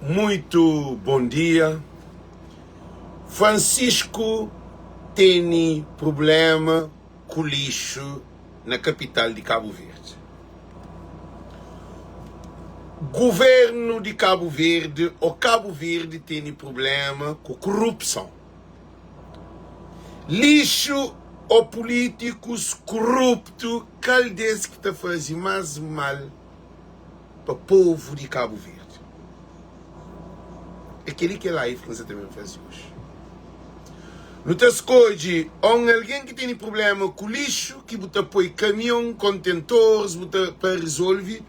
Muito bom dia. Francisco tene problema ku lixo na kapital di Cabo Verde. Governo di Cabo Verde ou Cabo Verde tene problema ku korupson. Lixo ou políticos korupto kal des ki ta faze mas mal pa povu di Cabo Verde? É kel-li ki é live ki N sa ta ben faze oji. Nu ta skodje ô un algen ki tene prubléma ku lixu ki bu ta poi kamion, kontentoris bu ta pa rizolve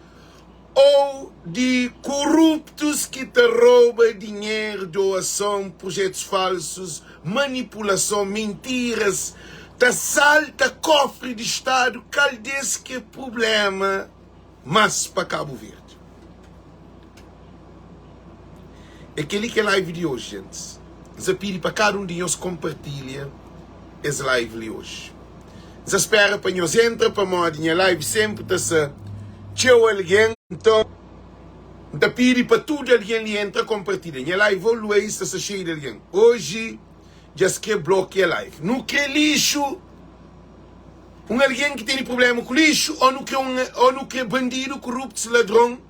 ô di koruptus ki ta roba dinheru, doason, projetus falsus, manipulason, mintiras, ta salta kofri di stadu, kal des ki é prubléma más pa Kabu Verdi? É kel-li ki é live di oji, gentis. N sa pidi pa kada un di nhos konpartilha es live li oji. N sa spera pa nhos entra pamodi nha live senpri ta sa txeu algen. Nton, N ta pidi pa tudu algen li entra konpartilha. Nha live always ta sa xeiu di algen. Oji dja es kre blokia live. Nu kre lixu, un algen ki tene prubléma ku lixu ô nu kre un ô nu kre bandidu, kuruptus, ladron?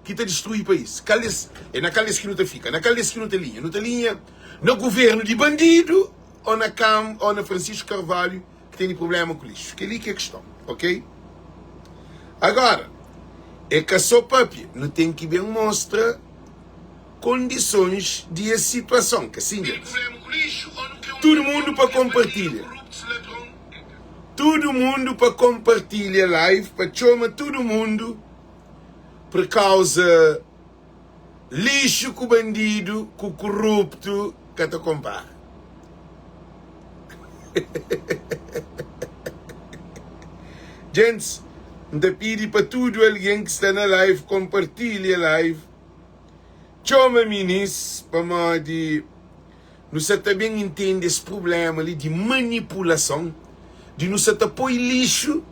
ki ta distrui país. Kal des é na kal des ki nu ta fika? Na kal des ki nu ta linha? Nu ta linha na governu di bandidu ô na kam ô na Francisco Carvalho ki tene problema ku lixu? Kel-li ki é kiston, ok? Agora, é ka sô papia, nu ten ki ben mostra kondisons di es situason, ka sin, gentis? Tudu mundu pa konpartilha. Tudu mundu pa konpartilha live, pa txoma tudu mundu. Pur kauza lixu ku bandidu ku kuruptu ka ta konpara. Gentis, N ta pidi pa tudu algen ki sta na live konpartilha live. Txoma minis pamodi. Nu sa ta ben intende es prubléma li di manipulason, di nu sa ta poi lixu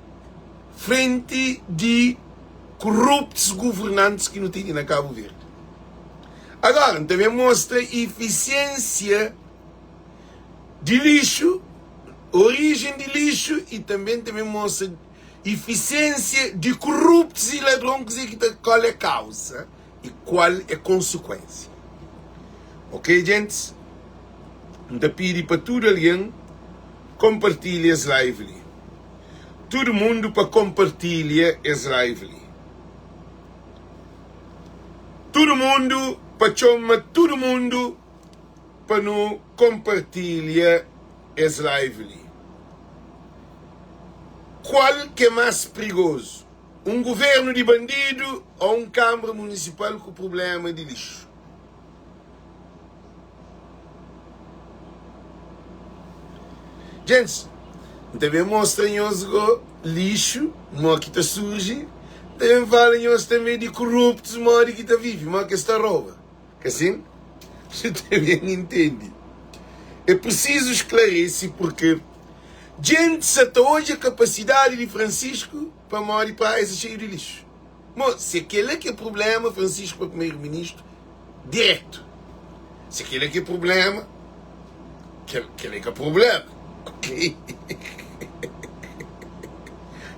frenti di kuruptus guvernantis ki nu tene na Kabu Verdi. Agora, N ta ben mostra ifisiénsia di lixu, orijen di lixu y tanbe N ta ben mostra ifisiénsia di kuruptus y ladron, kuzê ki ta, kal é kauza. y kual é konsekuensia. Ok djentis, N ta pidi pa tudu algen konpartilha es live li. Tudu mundu pa konpartilha es live li. Tudu mundu pa txoma tudu mundu pa nu konpartilha es live li. Kual ke más prigozu? Un governu di bandidu ô un kanbra munisipal ku prubléma di lixu? Gentis, N ta ben mostra nhos go lixu mo ki ta surji, N ta ben fala nhos tanbe di kuruptus modi ki ta vivi, mo ki es ta roba. Ka sin? Nu ta ben intende. É prisizu sklarese purke djenti sa ta odja kapasidadi di Francisco pamodi praia sta xeiu di lixu. Mo, se kela ki é prublema, Francisco pa primeru-ministru diretu. Se kela ki é prublema, kel, kel é ka prublema. Ok?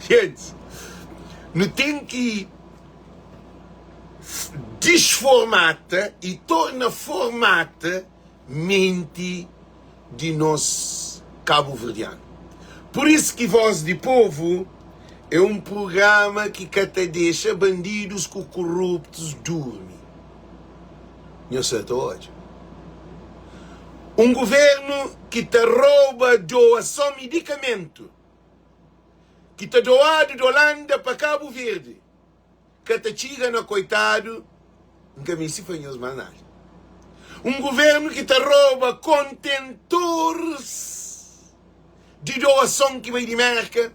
Djenti, nu ten ki. Disformata y torna formata menti di nos kabuverdianu. Pur isu ki Voz di Povu é un prugrama ki ka ta dexa bandidus ku kuruptus durmi. Nhos sa ta odja un guvernu ki ta roba doason midikamentu ki ta doadu di Olanda pa Kabu Verdi. Ka ta txiga na koitadu N ka meste fla nhos más nada Un guvernu ki ta roba kontentoris di doason ki bai di Merka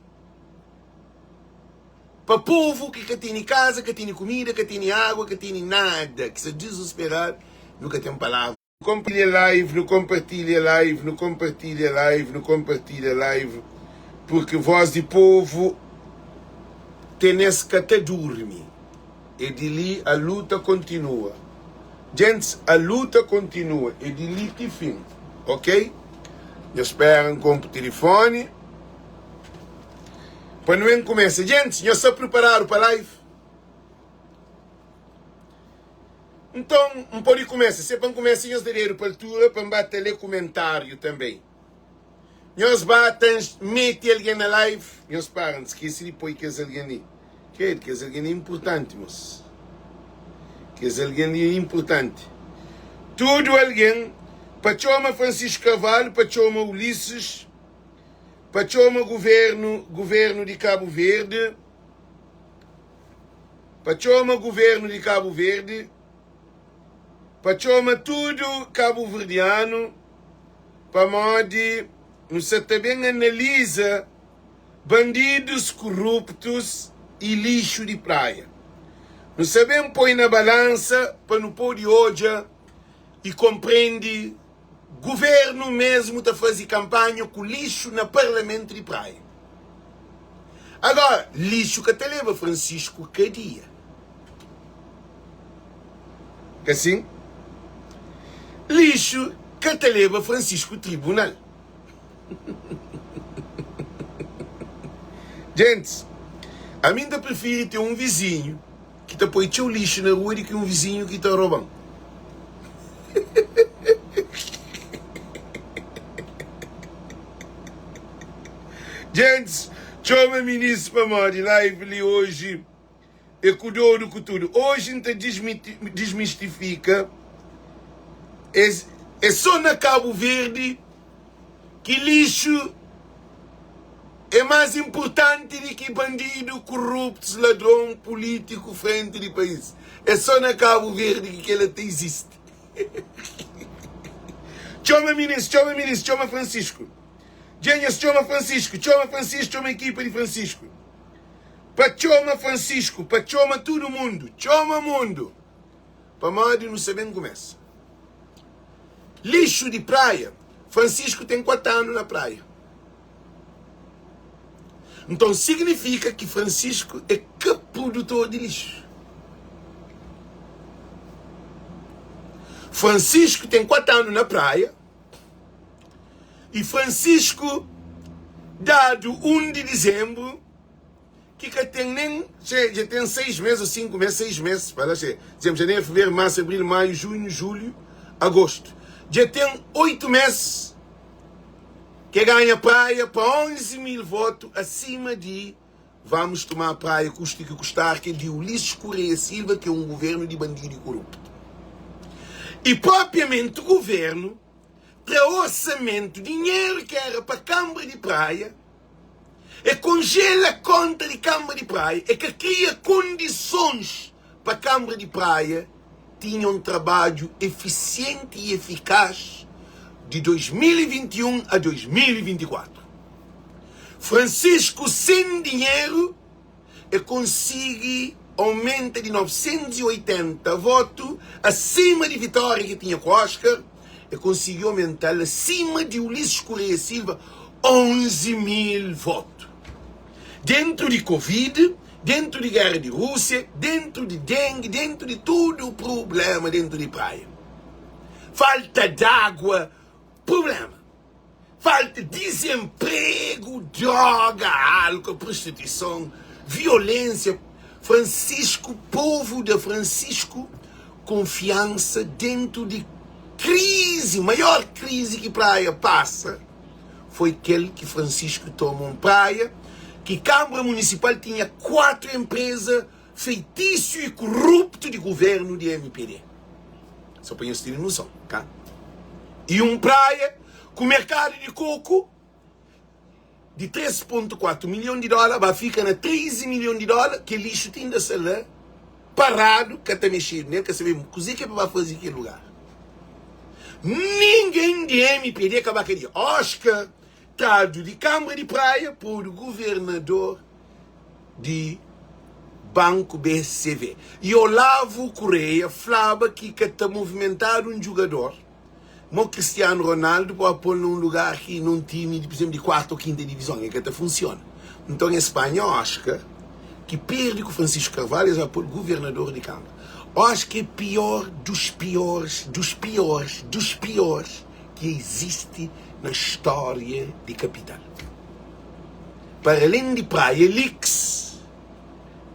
pa povu ki ka tene kaza, ka tene kumida, ka tene agua, ka tene nada, ki sta dizusperadu, nu ka ten palavra. Kompartilha live, nu kompartilha live, nu kompartilha live, nu kompartilha live, porque voz di povo ten es ka ta durmi. E di li a luta kontinua. Djentis a luta kontinua é di li ti fin ok nhos spera n konpu tilifoni pa nu ben kumesa djentis nhos sta priparadu pa live nton n podi kumesa se pa n kumesa nhos da dedu pa altura pa n ba ta lê kumentariu tanbê. Nhos ba ta mete algen na live nhos para n skese di poi kes algen li Credo kes algen li é importanti mos kes algen li é importanti tudu algen pa txoma Francisco Carvalho pa txoma Ulisses pa txoma governo governo di Cabo Verde pa txoma governo di Cabo Verde pa txoma tudu kabuverdianu pamodi nu sa ta ben analiza bandidus kuruptus i lixu di praia. Nu sa ben poi na balansa pa nu pode odja i konprende guvernu mesmu ta faze kanpanha ku lixu na parlamentu di praia. Agora, lixu ka ta leba Francisco kadia. Ka sin? Lixu ka ta leba Francisco tribunal. Gentis, ami N ta prifiri ten un vizinhu ki ta poi txeu lixu na rua di ki un vizinhu ki ta roba-m. Gentis, txoma minis pamodi live li oji é ku dodu ku tudu. Oji N ta dismistifika es é so na Kabu Verdi ki lixu é más inpurtanti di ki bandidu, kuruptus, ladron, pulítiku frenti di país. É so na Kabu Verdi ki kela ta izisti. Txoma minis, txoma minis, txoma Francisco. Dja nhos txoma Francisco, txoma Francisco, txoma ekipa di Francisco. Pa txoma Francisco, pa txoma tudu mundu, txoma mundu. Pamodi nu sa ben kumesa. Lixu di praia, Francisco ten 4 anu na praia. Nton signifika ki Francisco é ka produtor di lixu. Francisco ten 4 anu na praia i Francisco dadu 1 di dizembru ki ka ten nen dja ten 6 mes ou 5 mes, 6 mes, pa la xe, dizembru, janeru, fevereru, marsu, abril, maiu, junhu, julhu, agostu. Dja ten 8 mes ke ganha praia pa 11 mil votu asima di Vamos Tomar Praia Custe Que Custar ke di Ulisses Correia Silva ke un governu di bandidu i koruptu. I propriamenti governu tra orsamentu, dinheru ki era pa Kambra di Praia, E konjela konta di Kanbra di Praia, e ka kria kondisons pa Kanbra di Praia tinha un trabadju efisienti i efikas di 2021 a 2024. Francisco sen dinheru e konsigi aumenta di 980 votu asima di vitória ki tinha ku Oscar, e konsigi aumental asima di Ulisses Correia Silva 11 mil votu. Dentu di Covid, dentu di guerra di Rússia, dentu di dengue, dentu di tudu prublema dentu di Praia. Falta d'água, prublema. Falta dizenpregu, droga, álcool, prostituison, violénsia. Francisco, povu da Francisco konfiansa dentu di krizi, maior krizi ki Praia pasa foi kel ki Francisco toma un Praia ki Kanbra Munisipal tinha 4 enpreza feitisiu i kuruptu di guvernu di mpd. Só pa nhos tene noson, ka? I un praia ku merkadu di koku di 3.4 milhon di dóla ba fika na 13 milhon di dóla, kel lixu ti inda sta la paradu, ka ta mexedu nel, ka sabe kuzê ki é pa ba faze kel lugar. Ningen di mpd ka ba kadia. Oscar tradu di Kanbra di Praia podu guvernador di banku BCV. I Olavo Correia flaba ki ka ta movimentadu un djugador mo Cristiano Ronaldo pa pol na un lugar ki na un timi di, por exemplo, di kuarta ou kinta divizon, el ka ta funsiona. Nton es panha Oscar ki perde ku Francisco Carvalho es ba pol guvernador di Kanbra. Ox ki é pior dos piores, dos piores, dos piores ki izisti na stória di kapital. Para alén di Praia Lix,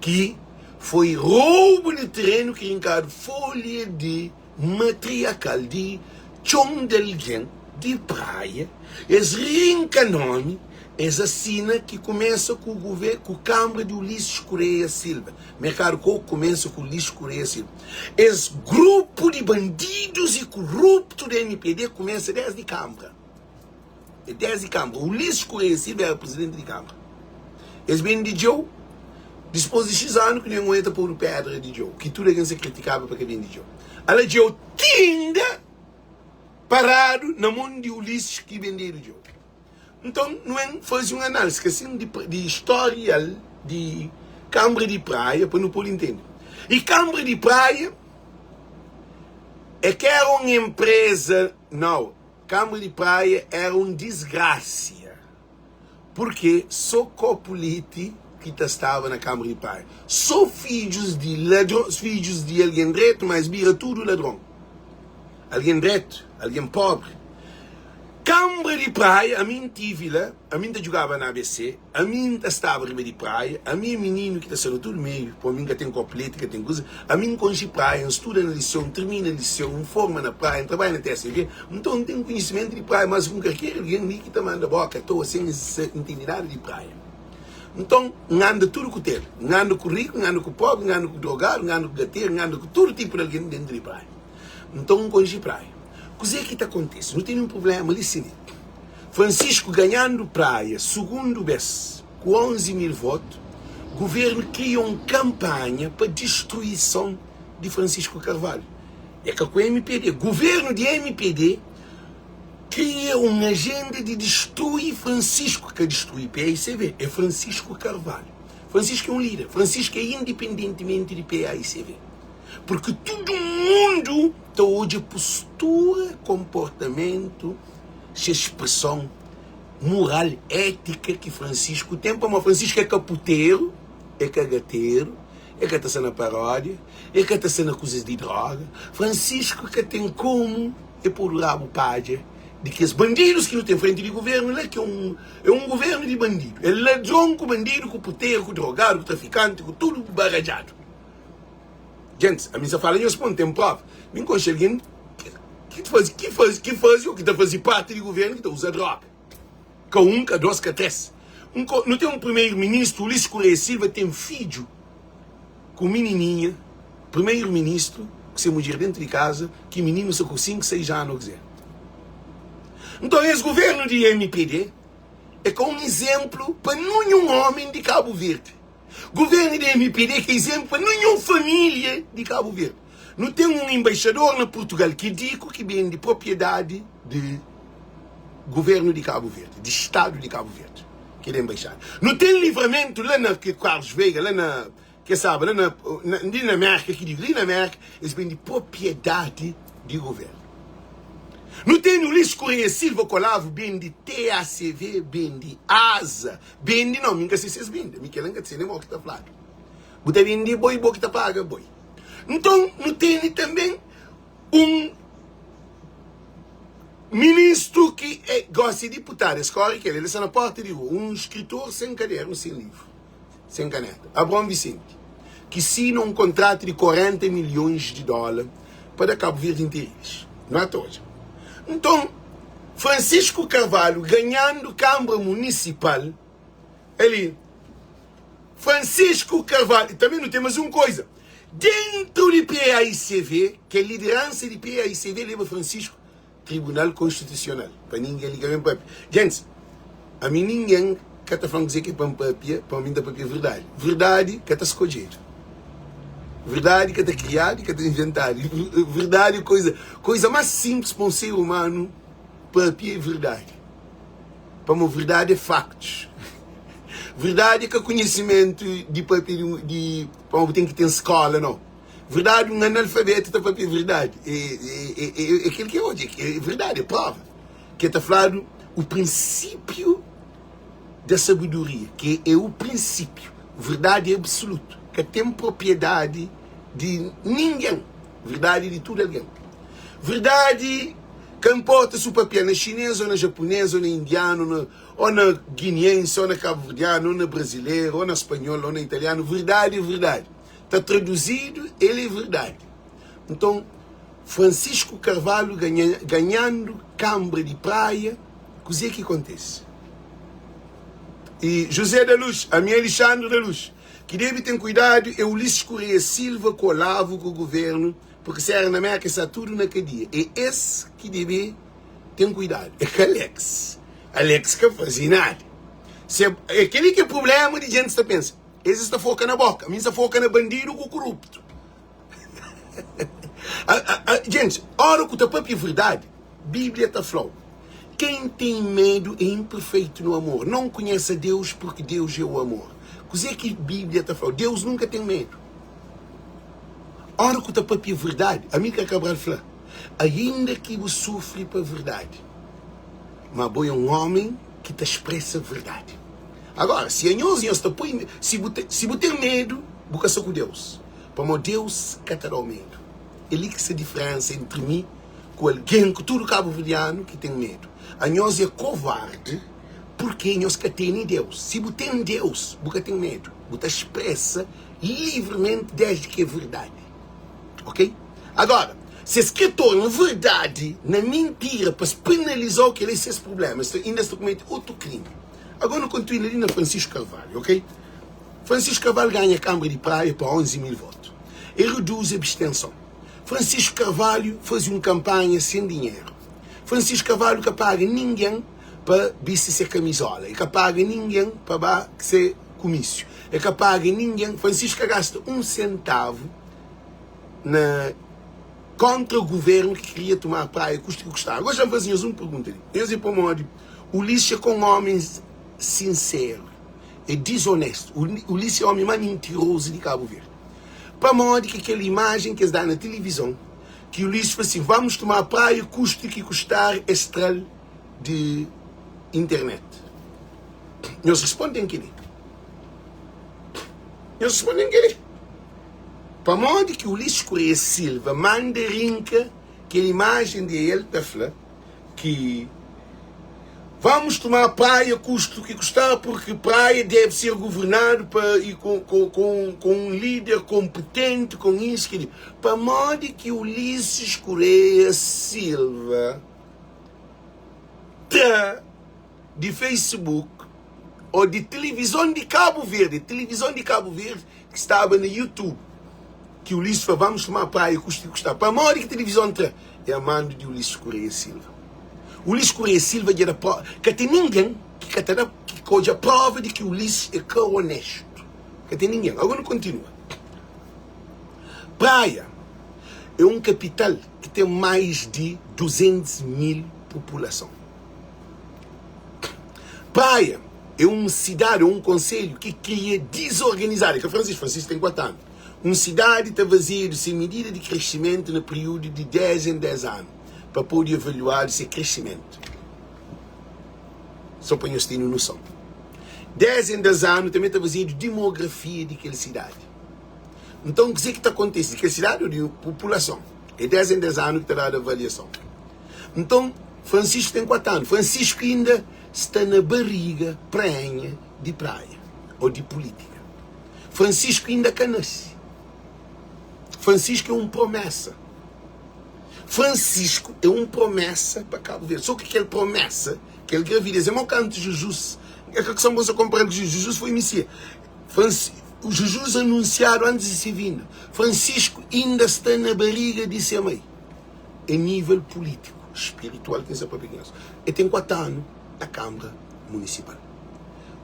ki foi roubu di terenu ki rinkadu folha di matriakal di txon di algen di Praia, es rinka nomi, es asina ki kumesa ku ku Kanbra di Ulisses Correia Silva. Merkadu koku kumesa ku Ulisses Correia Silva. Es grupu di bandidus i kuruptu di mpd kumesa desdi Kanbra. É desdi Kanbra. Ulisses Correia Silva era prizidenti di Kanbra. Es ben di djeu, dispos di xis anu ki nen oia ta podu pedra di djeu, ki tudu algen sa kritikaba pa ka ben di djeu. Ala djeu tinda paradu na mon di Ulisses ki bendedu djeu. Nton, nu ben faze un análise ka sin di di storial di Kanbra di Praia pa nu pode intende. I Kanbra di Praia é ka era un enpreza, nau. Kanbra di Praia era un disgrasia. Purke so kopu leti ki ta staba na Kanbra di Praia. So fidjus di ladron, fidjus di algen dretu, ma es bira tudu ladron. Algen dretu, algen pobri. Kanbra di Praia, ami N tivi la, ami N ta djugaba na ABC, ami N ta staba riba di praia, ami é mininu ki ta sta na tudu meiu, pô ami N ka ten kopu leti, ka ten kuza, ami N konxe praia, N studa na liseu, N tirmina liseu, N forma na praia, N trabadja na TSV, nton N ten konhisimentu di praia más ki un kalker algen li ki ta manda boka atoa sen ntende nada di praia. Nton, N anda tudu ku tel, N anda ku riku, N anda ku pobri, N anda ku drogadu, N anda ku gateru, N anda ku tudu tipu di algen dentu di praia. Nton, N konxe praia. Kuzê ki ta kontise? Nu tene un prubléma li si li. Francisco ganhandu Praia sugundu bes ku 11 mil votu, guvernu kria un kanpanha pa distruison di Francisco Carvalho. É ka ku mpd. Guvernu di mpd kria un ajenda di distrui Francisco, ka distrui paicv, é Francisco Carvalho. Francisco é un lider, Francisco é independentimenti di paicv. Porque tudu mundu ta odja postura, konportamentu, se spreson mural, étika ki Francisco ten. Pamodi Francisco é ka puteru, é ka gateru, é ka ta sta na paródia, é ka ta sta na kuzas di droga. Francisco ka ten komu é podu rabu padja di kes bandidus ki nu ten frenti di guvernu la, ki é un é un guvernu di bandidu. É ladron ku bandidu, ku puteru, ku drogadu, ku trafikanti, ku tudu baradjadu. Gentis, ami sa fala nhos pa N ten prova. Mi N konxe algen ki faze, ki faze, ki faze ô ki ta faze parti di guvernu ki ta uza droga. Ka un, ka dos, ka tres. N ko, nu ten un primeru ministru, Ulisses Correia Silva, ten fidju ku minininha, primeru ministru ku se mudjer dentu di kaza, ki mininu sta ku 5, 6 anu ô kuzê. Nton, es guvernu di mpd é ka un izénplu pa ninhun ómi di Kabu Verdi. Governo di mpd ka izemplu pa ninhun familia di Cabo Verde. Nu ten un embaixador na Portugal ki diku ki bendi propriedadi di governo di Cabo Verde, di estado di Cabo Verde, kel embaixada. Nu ten Livramento la na Carlos Veiga, la na ke saba la na li na Merka ki diku li na Merka es bendi propriedadi di governo. Nu ten Ulisses Correia Silva Colavo bendi TACV, bendi ASA, Bende não, mi nka se ses bende, mi kela nka se nem mo ki ta fladu. Bu ta bende boi, bo ki ta paga boi. Nton, nu tene tanben un ministru ki é gosi é diputadu, es kore kel, el sta na porta di rua, un skritor sen kadernu, sen livru, sen kaneta, Abraão Vicente, ki sina un kontratu di 40 milhons di dóla pa da Kabu Verdi interiris. Nu ata odja. Nton, Francisco Carvalho ganhandu Kanbra Munisipal, ali, Francisco Carvalho, e tanbe nu ten mas un koiza, dentru di PAICV, kel lideransa di PAICV leba Francisco Tribunal Konstitusional, pa ningen li ka ben papia. Gentis, ami ningen ka ta fla-m kuzê ki é pa N papia, pamodi mi N ta papia verdadi. Verdadi ka ta skodjedu. Verdadi ka ta kriadu i ka ta inventadu. Verdadi é koiza, koiza más sinplis pa un ser umanu papia é verdadi. Pamodi verdadi é faktus. Verdadi é ka konhisimentu di papia di, di pamodi bu ten ki ten skóla, nau. Verdadi, un analfabetu ta papia verdadi. É, é, é, é kel ki odja, é verdadi, é prova. Ke ta fladu o prinsípiu da sabedoria, ke é o prinsípiu. Verdadi é absolutu, ka ten propriedadi. di ningen, verdadi é di tudu algen. Verdadi ka nporta si bu papia na xinês ô na japunês ô na indianu ô na giniensi ô na kabuverdianu ô na brazileru ô na spanhol ô na italianu, verdadi é verdadi. Ta traduzidu el é verdadi. Nton, Francisco Carvalho ganhandu Kanbra di Praia, kuzê ki kontese? E José da Luz, ami é Alexandre da Luz, ki debe ten kuidadu é Ulisses Correia Silva ku Olavo ku governo, porque se era na Merka es sta tudu na kadia. É es ki debe ten kuidadu, é ka Alex. Alex ka faze nada. Se, é kel-li ki é problema di djenti sta pensa. Es sta foka na boka, ami N sta foka na bandidu ku koruptu. Djenti, ora ku ta papia verdadi, Bíblia ta fla-u, Ken ten medu é inperfeitu no amor, não konhese a Deus, porque Deus é o amor. Kuzê ki Bíblia ta fla-u? Deus nunka ten medu. Ora ku ta papia verdadi, Amílcar Cabral fla, Ainda ki bu sufri pa verdadi, ma bo é un ómi ki ta spresa verdadi. Agora, si anhos, nhos ta poi, si bu, si bu ten medu, bu ka sta ku Deus. Pamodi Deus ka ta da-u medu. É li ki sta diferensa entri mi ku algen, ku tudu kabuverdianu ki ten medu. Anhos é kovardi purke nhos ka tene Deus. Si bu ten Deus, bu ka ten medu. Bu ta spresa livrimenti desdi ki é verdadi. Ok? Agora, si es kre torna verdadi na mintira pa es penaliza-u, kel-la é ses prubléma. Es ta inda es ta kumete otu krimi. Agora nu kontinua li na Francisco Carvalho, ok? Francisco Carvalho ganha Câmara di Praia pa 11 mil votu. E reduzi abstenson. Francisco Carvalho faze un kampanha sen dinheru. Francisco Carvalho ka paga ningen pa bisti se kamizola. E ka paga ningen pa ba se kumísiu. E ka paga ningen. Francisco ka gasta un sentavu na kontra guvernu ki kria tuma Praia kusta ki kustaba. Gosi N faze nhos un pergunta li. Nhos é pamodi Ulisses é ka un omi sinseru. É dizonestu. Ulisses é omi más mintirozu di Kabu Verdi. Pamodi ki kel imajen ki es da na tilivizon ki Ulisses fla si vamos tomar praia kuste ki kustar es tra-l di internet? Nhos responde-m kel-li. Nhos responde-m kel-li. Pamodi ki Ulisses Correia Silva manda rinka kel imajen di el ta fla ki vamos tomar praia custo que custar porque praia deve ser governado pa e com, com, com, com um líder competente com isso que pamodi ki Ulisses Correia Silva tra di Facebook ou di televizon di Cabo Verde, televizon di Cabo Verde ki staba na YouTube, ki Ulisses fla vamos tomar praia custe que custar. Pamodi ki televizon tra? É a mando di Ulisses Correia Silva. Ulisses Correia Silva dja da prova, ka ten ningen ki ka ta da, ki ka odja prova di ki Ulisses é ka onestu. Ka ten ningen. Agora nu kontinua. Praia é un kapital ki ten mais di 200 mil populason. Praia é un sidadi ou un konselhu ki kria dizorganizadu. É ka Francisco, Francisco ten 4 anu. Un sidadi ta fazedu se midida di kresimentu na periudu di 10 en 10 anu pa pode avaluadu se kresimentu. So pa nhos tene noson. 10 en 10 anu tanbe ta fazedu dimografia di kel sidadi. Nton kuzê ki ta kontise di kel sidadi ou di populason? É 10 en 10 anu ki ta dadu avaliason. Nton, Francisco ten 4 anu. Francisco inda sta na bariga prenha di Praia ou di pulitika. Francisco inda ka nase. Francisco é un promesa. Francisco é un promesa pa Cabo Verde. So ki kel promesa, kel gravidez, é mo kantu Jesus, é ka son bo sa konpara-l ku Jesus, Jesus foi Messias. Franci, Jesus anunsiadu antis di se vinda. Francisco inda sta na bariga di se mai. É nível pulítiku, spiritual ki N sta papia ku nhos. E ten 4 anu na Kanbra Munisipal.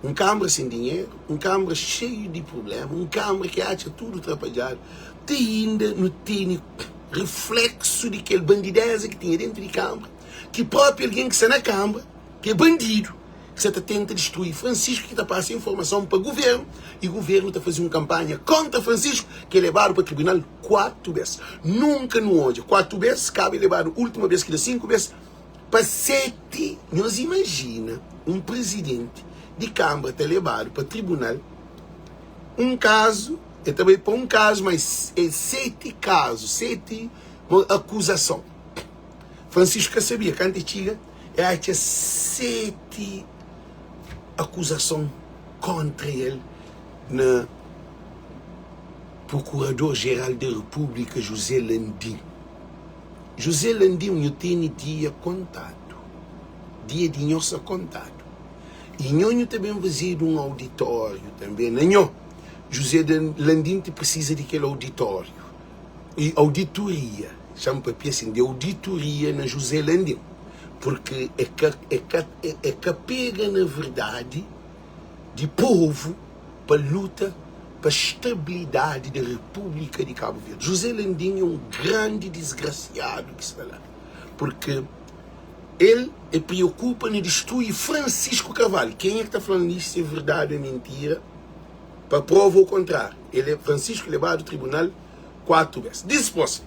Un kanbra sen dinheru, un kanbra xeiu di prubléma, un kanbra ki atxa tudu trapadjadu. Te inda nu tene rifléksu di kel bandidéza ki tinha déntu di kanbra, ki própi algen ki sta na kanbra, ki é bandidu, ki sa ta tenta distrui Francisco ki ta pasa informason pa governo e governo ta faze un kampanha kontra Francisco ki é lebadu pa tribunal 4 bes nunka nu odja 4 bes kaba é lebadu ultima bes ki da 5 bes pa 7 nhos imajina un presidenti di kambra ta lebadu pa tribunal un kazu. El ta bai pa un kazu, ma é seti kazu, seti akuzason. Francisco ka sabia, kantu el txiga, el atxa seti akuzason kóntra el na Procurador Geral da República, José Landim. José Landim, nhu tene dia kontadu, dia di nho sa kontadu. I nho nhu ta ben fazedu un auditóriu tanbe na nho. José Landim ti prisiza di kel auditóriu i auditoria, xa-m papia sin, di auditoria na José Landim, purki e ka e ka e ka pega na verdadi di povu pa luta pa stabilidadi di Repúblika di Kabu Verdi. José Landim é un grandi disgrasiadu ki sta la, purki El e preokupa na distrui Francisco Carvalho. Kenha ki ta flan li se verdade ou mentira pa prova o kontrário. El e Francisco lebadu tribunal 4 bes. Dispos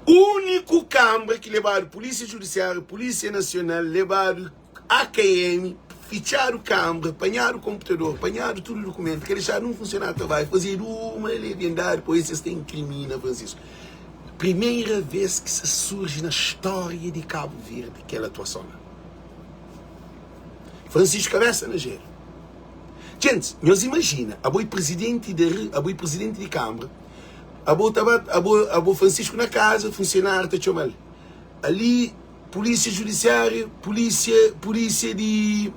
uniku kambra ki lebadu polisia judisiário, polisia nasional, lebadu AKM, fitxadu kambra, panhadu komputador, panhadu tudu dukumentu, ka dexadu nun funsionário trabadja, fazedu uma leviandadi pa es es ta inkrimina Francisco. Primeira vez ki sa surji na stória di Kabu Verdi kel atuason la. Francisco Cabeça na gelo. Gentis, nhos imajina, abo é prizidenti di, abo é prizidenti di Kambra, abo ta ba, abo, abo Francisco na kaza, funsionáriu ta txoma-l. Ali, polísia judisiária, polísia, polísia di,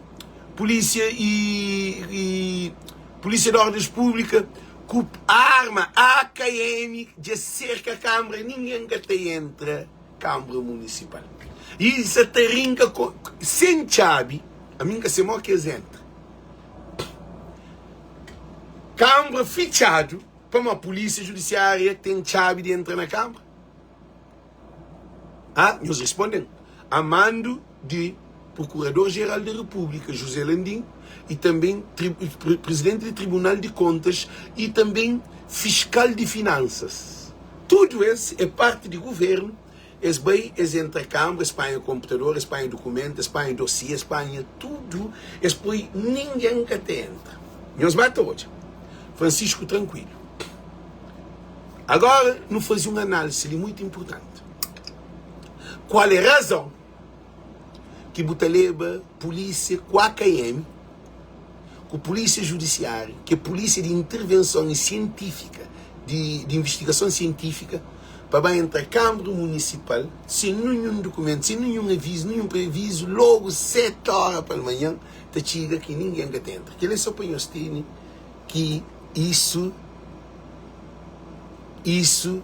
polísia i, i polísia di ordens públika, Ku arma AKM dja serka kambra ningen ka ta entra kambra munisipal i sa ta rinka sen txabi ami nka se mo ki es entra kambra fitxadu pamo polisia judisiaria ten txabi di entra na kambra Ah, nhos responde-m, a mando di Procurador-Geral da República, José Landim, e também Presidente di Tribunal di Contas e também Fiscal di Finanças. Tudo es é parte di governo, es bai, es entra Câmara, es panha computador, es panha documento, es panha dossiê, es panha tudo, es poi ninguém ka ta entra. Nhos ba ta odja. Francisco tranquilo. Agora nu faze un análise li muitu inpurtanti. Kual é razon ki bu ta leba pulísia ku AKM, ku pulísia judisiáriu, ki é pulísia di intervenson i sientífika, di investigason sientífika, pa ba entra Kâmara Munisipal sen ninhun dukumentu, sen ninhun avizu, ninhun preavizu, logu 7 óra palmanhan ta txiga ki ningen ka ta entra? Kel-li é so pa nhos tene ki isu isu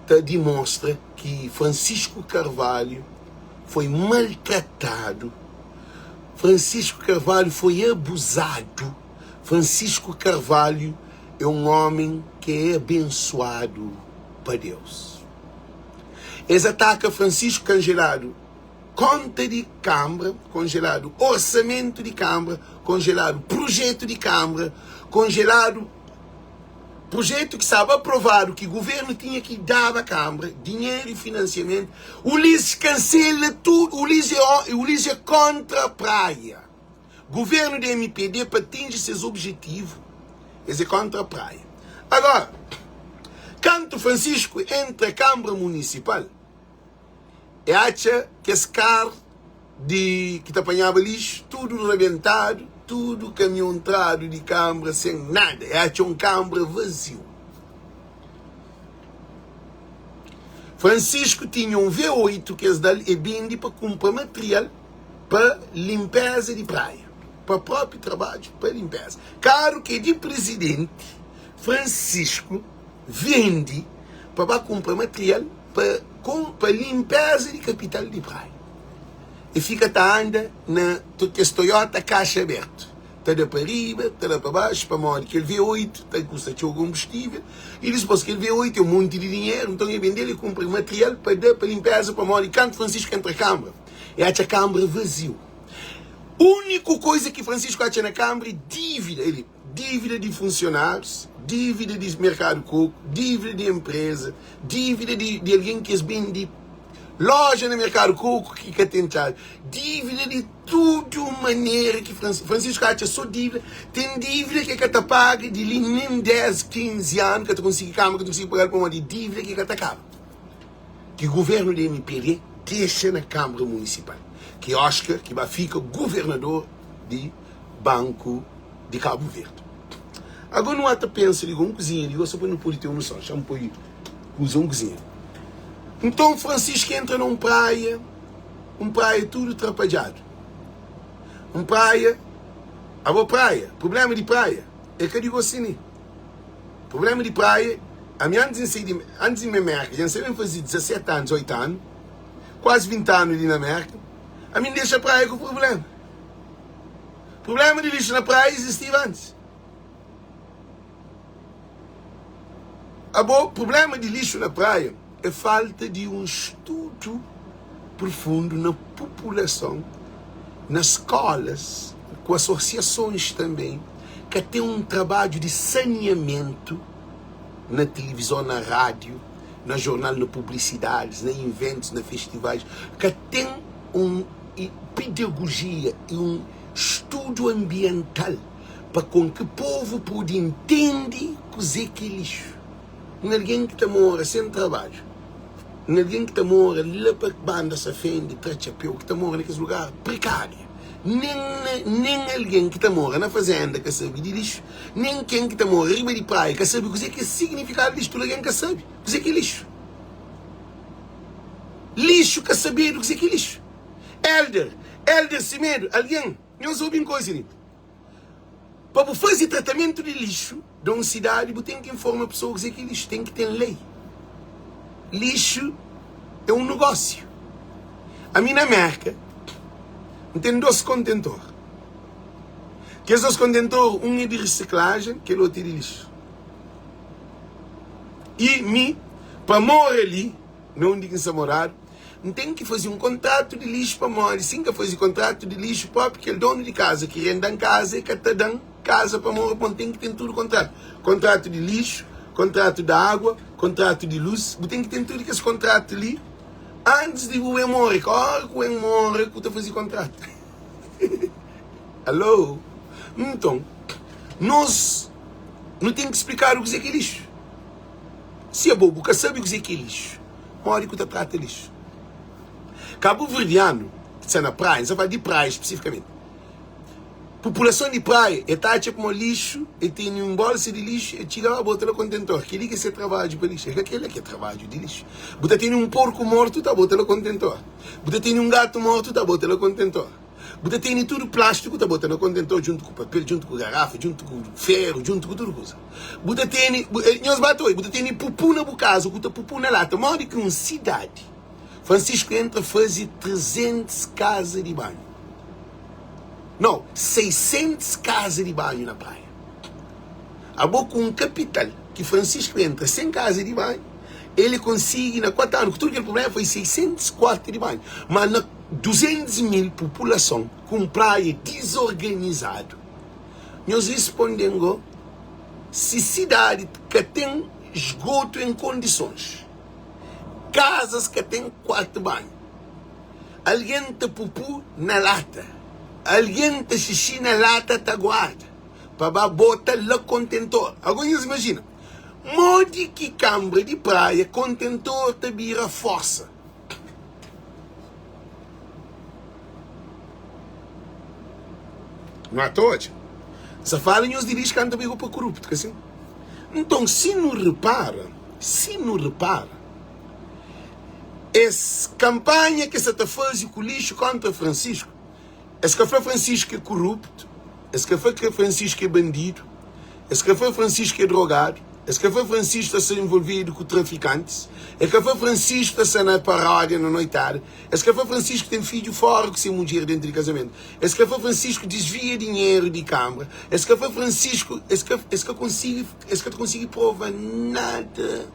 ta dimostra ki Francisco Carvalho foi maltratadu, Francisco Carvalho foi abuzadu, Francisco Carvalho é un omi ki é abensuadu pa Deus. Es ataka Francisco Cangelado Konta di kanbra konjeladu, orsamentu di kanbra konjeladu, prujetu di kanbra konjeladu, prujetu ki staba aprovadu ki guvernu tinha ki daba kanbra dinheru i finansiamentu, Ulises kansela tudu, Ulises é Ulises é kontra praia, guvernu di mpd pa atinji ses objetivu es é kontra praia. Agora, kantu Francisco entra kanbra munisipal, E atxa kes kar di ki ta panhaba lixu tudu rabentadu, tudu kamion tradu di kanbra sen nada. E atxa un kanbra vaziu. Francisco tinha un V8 ki es da-l, e bende pa kunpra material pa linpeza di praia, pa propi trabadju pa linpeza. Karu ki é di prizidenti, Francisco vende pa ba kunpra material pa pa linpeza di kapital di Praia. E fika ta anda na kes Toyota kaxa abertu, ta da pa riba, ta da pa baxu, pamodi kel V8 ta kusta txeu konbustivel i dispos kel V8 é un monti di dinheru, nton e bende-l e kunpra material pa da pa linpeza pamodi kantu Francisco entra kanbra e atxa kanbra vaziu. Uniku koiza ki Francisco atxa na kanbra é dívida, el. Dívida di funsionárius, dívida di merkadu koku, dívida di enpreza, dívida di, di algen ki es bende. Loja na merkadu koku ki ka ten txabi. Dívida di tudu manera ki Francisco atxa so dívida. Ten dívida ki e ka ta paga di li nen 10, 15 anu ka ta konsigi kama, ka ta konsigi paga-l pamodi dívida ki ka ta kaba. Ki governu di mpd dexa na Kamara Munisipal. Ki Oscar ki ba fika governador di Banku di Kabu Verdi. Agora nu ata pensa di un kuzinha di gosi pa nu pode ten un noson. Xa-m poi kuza un kuzinha. Nton Francisco entra na un praia, un praia tudu trapadjadu. Un praia, abo praia, prublema di praia é ka di gosi ni. Prublema di praia, ami antis di N sai di, antis di N ben Merka, dja N sai ben faze 17 anu, 18 anu, kuazi 20 anu li na Merka, ami N dexa praia ku prublema. Prublema di lixu na praia izistiba antis. Abo, prublema di lixu na praia é falta di un studu profundu na populason, na skolas, ku asosiasons tanbe, ka ten un trabadju di saniamentu na tilivizon, na rádiu, na jornal, na publisidadis, na inventus, na festivais, ka ten un pedagojia i un studu anbiental pa kon ki povu pode intende kuzê ki é lixu. Un algen ki ta mora sen trabadju, un algen ki ta mora la pa banda Safende, tra txapéu, ki ta mora na kes lugar prekáriu, nen nen algen ki ta mora na fazenda ka sabe di lixu, nen ken ki ta mora riba di praia ka sabe kuzê ki é signifikadu di lixu. Tudu algen ka sabe kuzê ki é lixu. Lixu ka sabedu kuzê ki é lixu. Elder, Elder Semedo, algen, nhos obi un koza li. Pa bu faze tratamentu di lixu da un sidadi, bu ten ki informa pesoa kuzê ki é lixu. Ten ki ten lei. Lixu é un nogósiu. Ami na Merka, N ten dos kontentor. Kes dos kontentor, un é di risiklajen, kel otu é di lixu. I mi, pa mora li, na undi ki N sta moradu, N ten ki faze un kontratu di lixu pamodi si N ka faze kontratu di lixu propi kel donu di kaza ki renda-m kaza e ka ta da-m kaza pa mora pamodi ten ki ten tudu kontratu, kontratu di lixu, kontratu di agua, kontratu di lus, bu ten ki ten tudu kes kontratu li antis di bu ben more, ka ora ku ben more ku ta faze kontratu. Alô? Nton, nos nu ten ki splikadu kuzê ki é lixu. Si abo bu ka sabe kuzê ki é lixu, modi ku ta trata lixu? Kabuverdianu ki sta na praia, N sta fala di praia spesifikamenti, populason di praia e ta atxa kuma lixu, e tene un bolsa di lixu, e txiga la bota na kontentor. Kel-li ki é se trabadju pa lixu. É ka kel-la ki é trabadju di lixu. Bu ta tene un porku mortu, ta bota na kontentor. Bu ta tene un gatu mortu, ta bota na kontentor. Bu ta tene tudu plástiku ta bota na kontentor djuntu ku papel, djuntu ku garafa, djuntu ku feru, djuntu ku tudu kuza. Bu ta tene, nhos ba ta oi, bu ta tene pupu na bu kaza ku ta pupu na lata. Modi ki un sidadi, Francisco entra faze 300 kaza di banhu, nau, 600 kaza di banhu na praia. Abo ku un kapital ki Francisco entra sen kaza di banhu, el konsigi na 4 anu, ku tudu kel prubléma, faze 600 kuartu di banhu. Ma na 200 mil populason ku un praia dizorganizadu. Nhos risponde-m go, si sidadi ka ten sgotu en kondisons, kazas ka ten kuartu banhu, algen ta pupu na lata, algen ta xixi na lata ta guarda pa ba bota la kontentor. Ago nhos imajina modi ki kanbra di praia kontentor ta bira forsa. Nu ata odja. N sa fala nhos di lixu kantu amigu pa koruptu, ka sin? Nton, si nu repara, si nu repara, es kanpanha ke sa ta faze ku lixu kontra Francisco, es ka fla Francisco ke koruptu, es ka fla ke Francisco é bandidu, Es ka fla Francisco é drogadu, es ka fla Francisco ta sta envolvidu ku trafikantis, es ka fla Francisco ta sta na paródia na noitada, es ka fla Francisco ten fidju fora ku se mudjer dentu di kazamentu, es ka fla Francisco disvia dinheru di kanbra, es ka fla Francisco, es ka es ka konsigi es ka ta konsigi prova nada,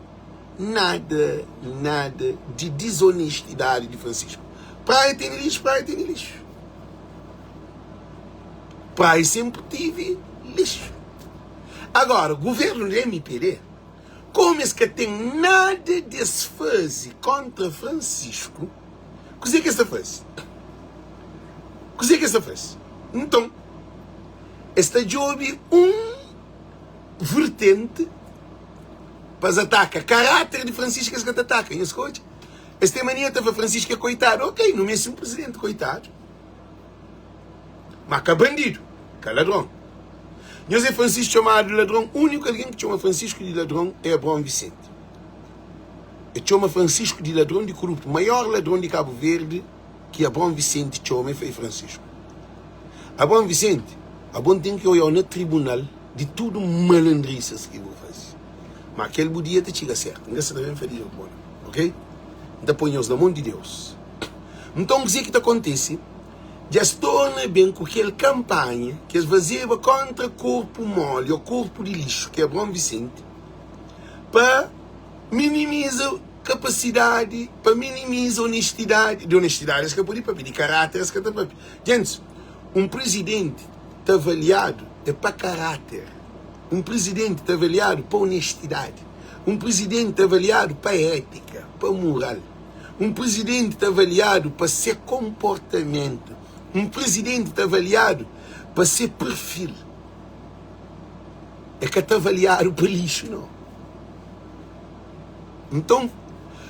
nada, nada di dizonestidadi di Francisco. Praia tene lixu, praia tene lixu. Praia sempre tive lixo. Agora, governo do MPD, Komu es ka ten nada di es faze kóntra Francisco, kuzê ki es ta faze? Kuzê ki es ta faze? Nton, es ta djobe un vertenti pa es ataka karáter di Francisco, es ka ta ataka. Nhos ka odja? Es ten mania ta fla Francisco é koitadu. Ok, nu meste un prizidenti koitadu. Ma ka bandidu, ka ladron. Nhos é Francisco txomadu di ladron? Úniku algen ki txoma Francisco di ladron é Abraão Vicente. E txoma Francisco di ladron di koruptu. Maior ladron di Kabu Verdi ki Abraão Vicente txoma é foi Francisco. Abraão Vicente, abo N ten ki oiau na tribunal di tudu malandrisas ki bu faze. Ma kel bu dia ta txiga sertu. N ka sa ta ben fla di bo la, ok? N ta poi nhos na mon di Deus. Nton, kuzê ki ta kontise? Dja es torna ben ku kel kanpanha ki es fazeba kóntra korpu móli ô korpu di lixu, ki é Abraon Visenti, pa minimiza kapasidadi, pa minimiza onestidadi. Di onestidadi es ka pode pâpia, di karáter es ka ta pâpia. Gentis, un prizidenti ta avaliadu é pa karáter, un prizidenti ta avaliadu pa onestidadi, un prizidenti ta avaliadu pa étika, pa mural. Un prizidenti ta avaliadu pa se konportamentu. Un prizidenti ta avaliadu pa se perfil. E ka ta avaliadu pa lixu, nau. Nton,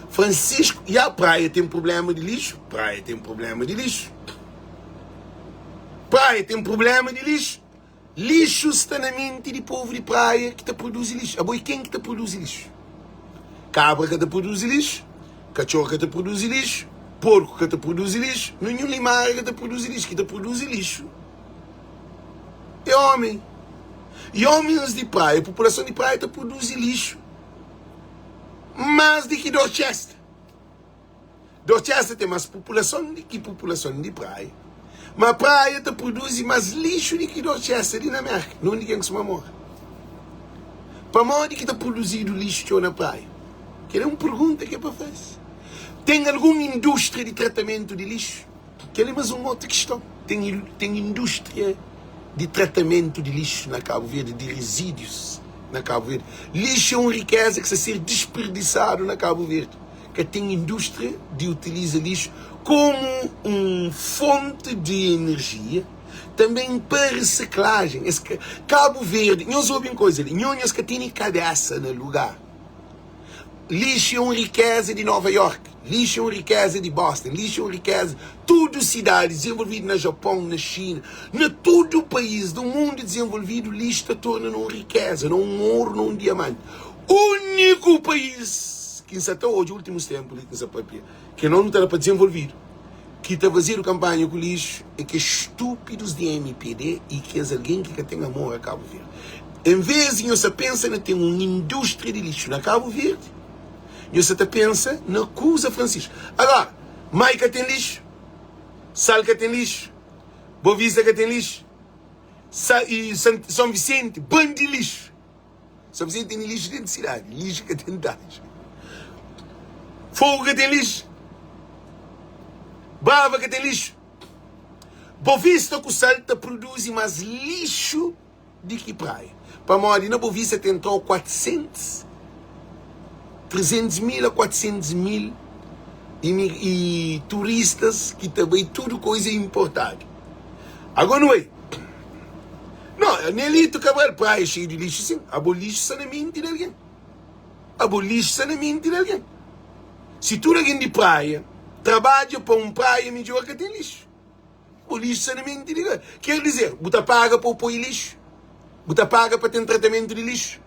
Francisco, ya, Praia ten prubléma di lixu? Praia ten prubléma di lixu. Praia ten prubléma di lixu. Lixu sta na menti di povu di Praia ki ta produzi lixu. Abo e ken ki ta produzi lixu? Kabra ka ta produzi lixu, katxor ka ta produzi lixu, porku ka ta produzi lixu, ninhun limária ka ta produzi lixu. Ki ta produzi lixu é omi. I omis di Praia, populason di Praia ta produzi lixu más di ki Dorchester. Dorchester ten mas populason di ki populason di Praia. Ma Praia ta produzi mas lixu di ki Dorchester di na Merka, na undi ken kusuma mora. Pamodi ki ta produzidu lixu txeu na Praia? Kel é un pergunta ki é pa faze. Ten algun indústria di tratamentu di lixu? Kel é mas un otu kiston. Ten ten indústria di tratamentu di lixu na Kabu Verdi, di rezídius na Kabu Verdi? Lixu é un rikéza ki sta ser disperdisadu na Kabu Verdi. Ka ten indústria di utiliza lixu komu un fonti di enerjia, tanben pa risiklajen. Es ka Kabu Verdi, nhos obi un koza li, nho nhos ka tene kabésa na lugar. Lixu é un rikéza di Nova York, lixu é un rikéza di Boston, lixu é un rikéza tudu sidadi dizenvolvidu na Japon, na Xina, na tudu país du mundu dizenvolvidu, lixu ta torna na un rikéza, na un oru, na un diamanti. Úniku país ki N sa ta odja últimus ténpu li ki N sa papia, ki no nu ta da pa dizenvolvidu, ki ta fazedu kanpanha ku lixu é kes stúpidus di mpd i kes algen ki ka ten amor a Kabu Verdi. En vês di nhos sa pensa na ten un indústria di lixu na Kabu Verdi, nhos sa ta pensa na kuza Francisco. Agora, Mai ka ten lixu, Sal ka ten lixu, Bovista ka ten lixu, Sa i São Vicente ban di lixu. São Vicente ten lixu dentu sidadi, lixu ka ten taxu. Fogo ka ten lixu, Brava ka ten lixu. Bovista ku Sal ta produzi mas lixu di ki Praia. Pamodi na Bovista ten trau 400, 300 mil a 400 mil i turistas ki ta bai tudu koiza importadu. Ago nu bai. No, Nelito Cabral, Praia xeiu di lixu sin. Abo lixu sta na menti di algen. Abo lixu sta na menti di algen. Si tudu algen di Praia trabadja pa un praia midjor ka ten lixu. Bo lixu sta na menti di algen. Ker dizer, bu ta paga pa bu poi lixu? Bu ta paga pa ten tratamentu di lixu?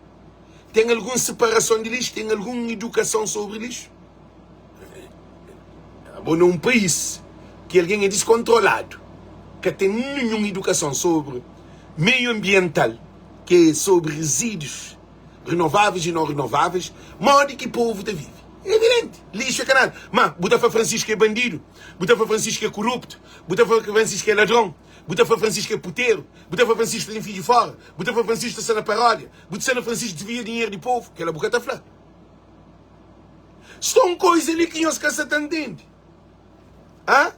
Ten algun separason di lixu? Ten algun idukason sobri lixu? Abo na un país ki algen é diskontroladu, ka ten ninhun idukason sobri meiu anbiental, ki é sobri rezídius renováveis i non renováveis, modi ki povu ta vive? É evidenti, lixu é ka nada. Ma bu ta fla Francisco é bandidu, bu ta fla Francisco é koruptu, bu ta fla Francisco é ladron, bu ta fla Francisco é puteru, bu ta fla Francisco ta ten fidju fora, bu ta fla Francisco ta sta na paródia, bu ta sta na Francisco disvia dinheru di povu, kela bu ka ta fla. Sta un koiza li ki nhos ka sa ta ntende. Ha?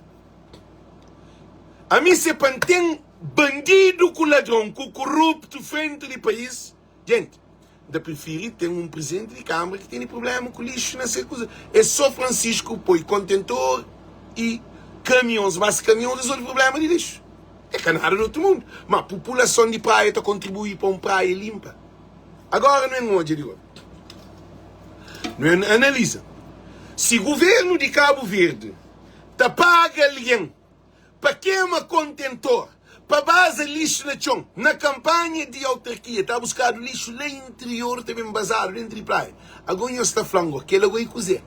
Ami se pa N ten bandidu ku ladron ku kuruptu frenti di país, jenti, N ta prifiri ten un prizidenti di kanbra ki tene prubléma ku lixu na se kuza. É sô Francisco poi kontentor i kamions, mas kamion rezolve prubléma di lixu. É ka nada di otu mundu. Ma populason di Praia ta kontribui pa un Praia linpa. Agora nu en odja di go. Nu en analiza. Si guvernu di Kabu Verdi ta paga algen pa kema kontentor, pa baza lixu na txon, na kanpanha di autarkia ta buskadu lixu la interior ta ben bazadu dentu di praia. Ago nhos ta fla-m go, kel ago e kuze?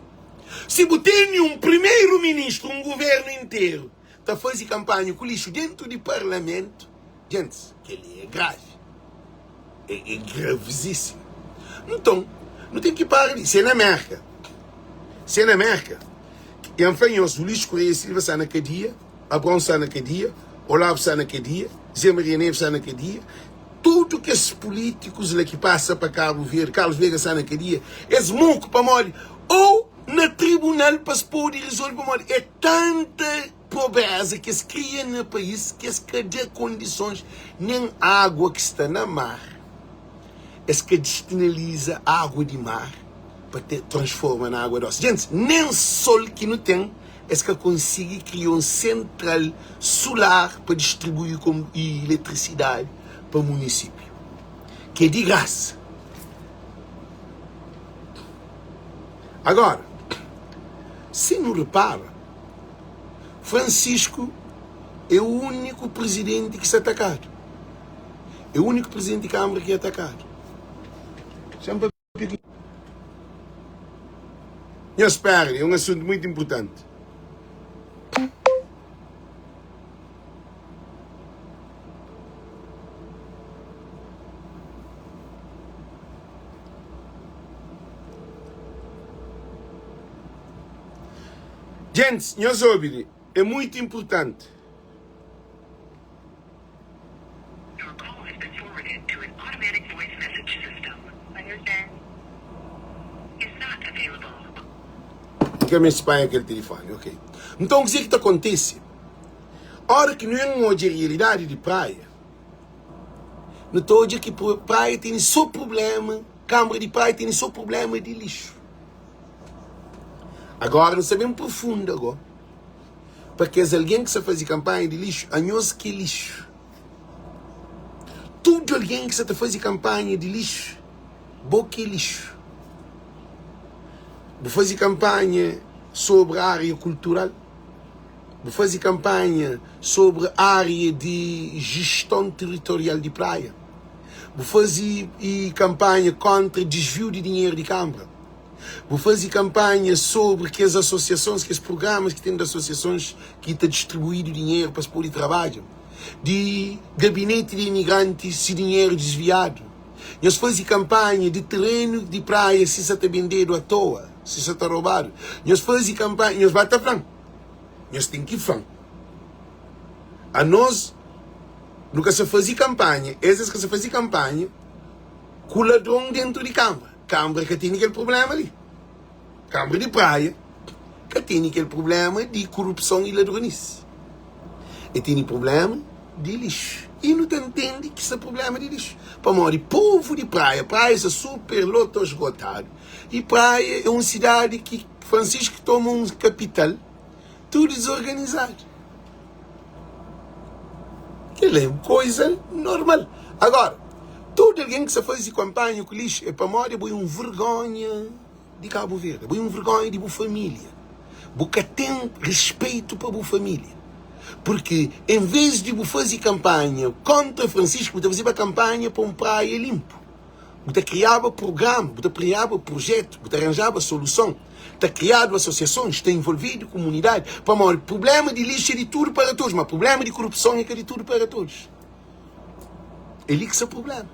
Si bu tene un primeru ministru, un guvernu interu ta faze kanpanha ku lixu dentu di parlamentu, Gentis, kel-li é gravi. É, é gravizíssimu. Nton, nu ten ki para di. Se na Mérka, se na Mérka, e N fla nhos, Ulisses Correia Silva sta na kadia, Abraão sta na kadia, Olavo sta na kadia, Zé Maria Neves sta na kadia, tudu kes pulítikus la ki pasa pa Kabu Verdi, Carlos Veiga sta na kadia, es moku pamodi ou na tribunal pa es pode rizolve pamodi é tanta Pobreza ki es kria na país ki es ka da kondisons nen agua ki sta na mar es ka destinaliza agua di mar pa te transforma na agua dosi gentis nen sol ki nu ten es ka konsigi kria un sentral sular pa distribui iletrisidadi pa munisipiu ki é di grasa agora si nu repara. Francisco é úniku prizidenti ki sta atakadu. É úniku prizidenti di Kâmara ki atakadu. Xa-m papia ku nhos. Spera li, é un asuntu muitu inpurtanti. Gentis, nhos obi li, é muitu inpurtanti. N ka meste panha kel tilifoni, ok. Nton, kuzê ki ta kontise? Óra ki nu en odja rialidadi di Praia, nu ta odja ki Praia tene sô prubléma, Kanbra di Praia tene sô prubléma di lixu. Agora nu sta ben profundo ago pa kes algen ki sta faze kanpanha di lixu, anhos ki é lixu. Tudu algen ki sta ta faze kanpanha di lixu, bo ki é lixu. Bu faze kanpanha sobri ária kultural, bu faze kanpanha sobri ária di jeston teritorial di praia, bu faze kanpanha kontra disviu di dinheru di kanbra. Bu faze kanpanha sobri kes asosiasons, kes prugramas ki ten di asosiasons ki ta distribuídu dinheru pa es pode trabadja, di gabineti di imigranti si dinheru disviadu. Nhos faze kanpanha di terenu di praia si sa ta bendedu atoa, si sa ta robadu. Nhos faze kanpanha, nhos ba ta fla-m, nhos ten ki fla-m. Anos nu ka sa faze kanpanha, es es ka sa faze kanpanha ku ladron dentu di kanbra. Kanbra ka tene kel prubléma li. Kanbra di Praia ka tene kel prubléma di korupson i ladronisi. E tene prubléma di lixu. I nu ta ntende ki sta prubléma di lixu. Pamodi povu di Praia, Praia sta super loto sgotadu. I Praia é un sidadi ki Francisco toma un kapital tudu dizorganizadu. Kel-la é un koza normal. Agora, tudu algen ki sta faze kanpanha ku lixu é pamodi abo é un vergonha di Kabu Verdi, abo é un vergonha di bu família. Bu ka ten rispeitu pa bu família. Purki en vês di bu faze kanpanha kóntra Francisco, bu ta fazeba kanpanha pa un praia linpu. Bu ta kriaba prugrama, bu ta kriaba prujetu, bu ta ranjaba soluson. Ta kriadu asosiasons, ta involvidu kumunidadi. Pamodi prubléma di lixu é di tudu para todos, ma prubléma di korupson é ka di tudu para todos. É li ki sta prubléma.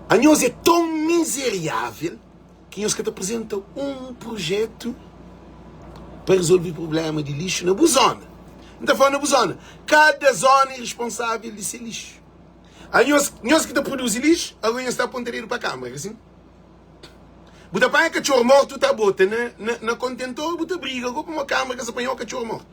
Anhos é ton mizeriável ki nhos ka ta apresenta un prujetu pa rezolve prubléma di lixu na bu zona. N ta fla na bu zona. Kada zona é responsável di se lixu. Anhos, nhos ki ta produzi lixu, agora nhos ta aponta dedu pa kâmara, ka sin? Bu ta panha katxor mortu ta bota na, na, na kontentor, bu ta briga go pamodi kâmara ka sa panhau katxor mortu.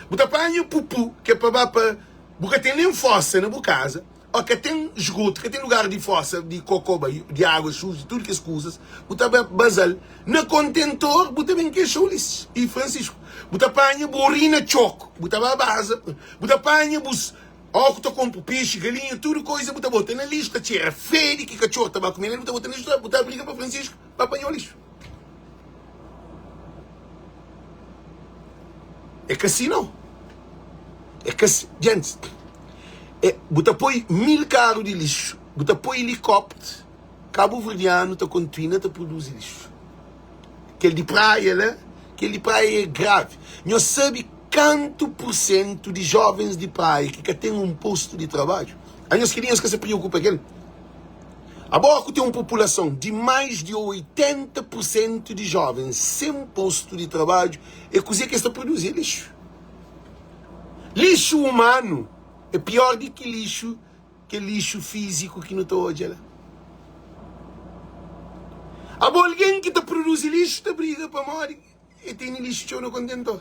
Bu ta panha pupu ki é pa ba pa, bu ka ten nen fosa na bu kaza. Ó ka ten sgotu, ka ten lugar di fosa di kokó bai, di água suju, tudu kes kuzas, bu ta ba baza-l na kontentor, bu ta ben kexa Ulisses i Francisco. Bu ta panha bu orina txoku, bu ta ba baza, bu ta panha bus ó ku ta konpo pexi, galinha, tudu koiza bu ta bota na lixu, ta txera fedi ki katxor ta ba kume nel, bu ta bota na lixu, bu ta briga pa Francisco ba panha-u lixu. É ka si nau. É ka si. Djentis, é, bu ta poi 1000 karu di lixu, bu ta poi elikópter, kabuverdianu ta kontinua ta produzi lixu. Kel di praia la, kel di praia é gravi. Nhos sabe kantu pursentu di jovens di praia ki ka ten un postu di trabadju? Anhos kel-li nhos ka sa preokupa kel? Abo ku ten un populason di mais di 80 pursentu di jovens sen postu di trabadju, é kuzê ki es ta produzi? É lixu. Lixu umanu é pior di ki lixu kel lixu fíziku ki nu ta odja la. Abo algen ki ta produzi lixu ta briga pamodi E tene lixu txeu na kontentor.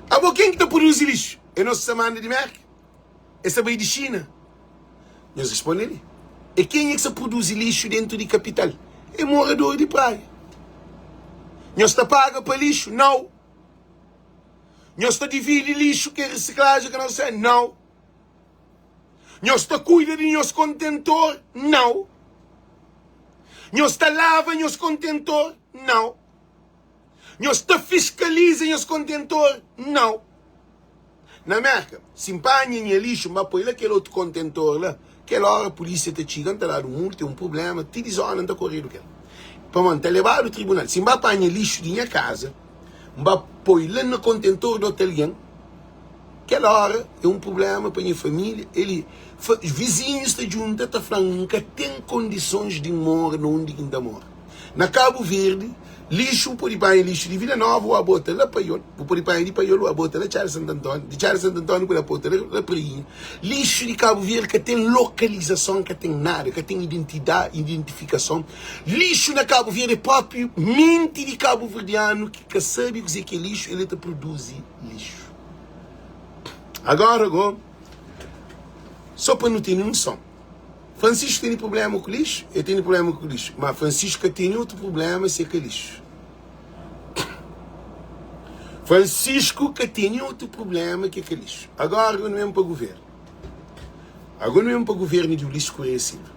Abo ken ki ta produzi lixu? É nos ki sa manda di Merka? É sa bai di Xina? Nhos responde li. É kenha ki sa produzi lixu dentu di kapital? É morador di praia. Nhos ta paga pa lixu? Nau. Nhos ta dividi lixu ki é risiklajen ki nos sa? Nau. Nhos ta kuida di nhos kontentor? Nau. Nhos ta lava nhos kontentor? Nau. Nhos ta fiskaliza nhos kontentor? Nau. Na Merka, si N panha nha lixu, N ba poi la kel otu kontentor la, kel óra pulísia ta txiga, N ta dadu multa, é un prubléma, ti di zóna N ta koredu kel. Pamodi N ta lebadu tribunal. Si N ba panha lixu di nha kaza, N ba poi la na kontentor di otu algen, Kel óra é un prubléma pa nha família. El fla, Vizinhus ta djunta ta fla-m N ka ten kondisons di N mora na undi ki N ta mora. Na Kabu Verdi, lixu, bu pode panha lixu di Vila Nova u bota la Paiol, bu pode panha di Paiol u bota la Txada Santu Antóniu, di Txada Santu Antóniu bu pode bota la Prainha. Lixu di Kabu Verdi ka ten lokalizason, ka ten nada, ka ten identidadi, identifikason. Lixu na Kabu Verdi é própi menti di kabuverdianu ki ka sabe kuzê ki é lixu, el ta produzi lixu. Agora go, só pa nu tene noson, Francisco tene problema ku lixu? El tene problema ku lixu, ma Francisco ka tene otu problema se ka lixu. Francisco ka tene otu problema ke ka lixu. Agora go nu ben pa governo. Agora nu ben pa governo di Ulisses Correia Silva.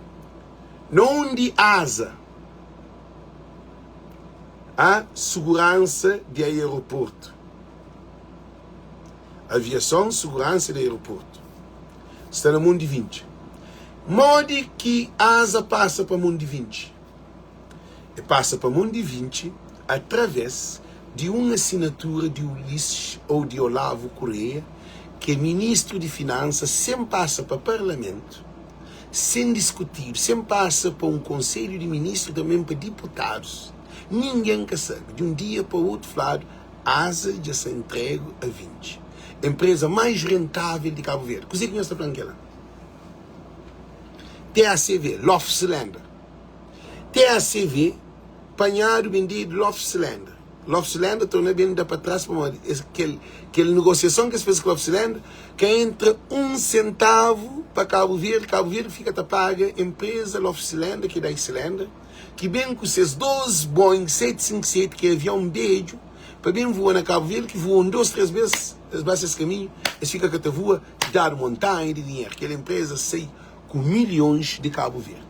Na undi aza a seguransa di aeroporto? Aviason, suguransa di aeroportu sta na mon di Vinci. Modi ki aza pasa pa mon di Vinci? E pasa pa mon di Vinci atraves di un asinatura di Ulisses ou di Olavo Correia, ki é ministru di finansa, sen pasa pa parlamentu, sen diskutidu, sen pasa pa un konselhu di ministru, tanben pa diputadus. Ningen ka sabe. Di un dia pa otu fladu Aza dja sa entregu a 20. Empresa mais rentável di Cabo Verde. Kuzê ki nhos ta fla-m kel-la? TACV, Lof Cylinder. TACV panhadu bendedu Lof Cylinder. Lof Cylinder torna ben da pa tras pamodi es kel kel negosiason ki es faze ku Lof Cylinder ka entra un sentavu pa Cabo Verde. Cabo Verde fika ta paga empresa Lof Cylinder ki é da Cylinder. ki ben ku ses 2 Boeing 757, ki é avion bedju, pa ben voa na Kabu Verdi, ki voa un, dos, tres bes, es ba ses kaminhu, es fika ka ta voa, dadu montanha di dinheru. Kel enpreza sai ku milhons di Kabu Verdi,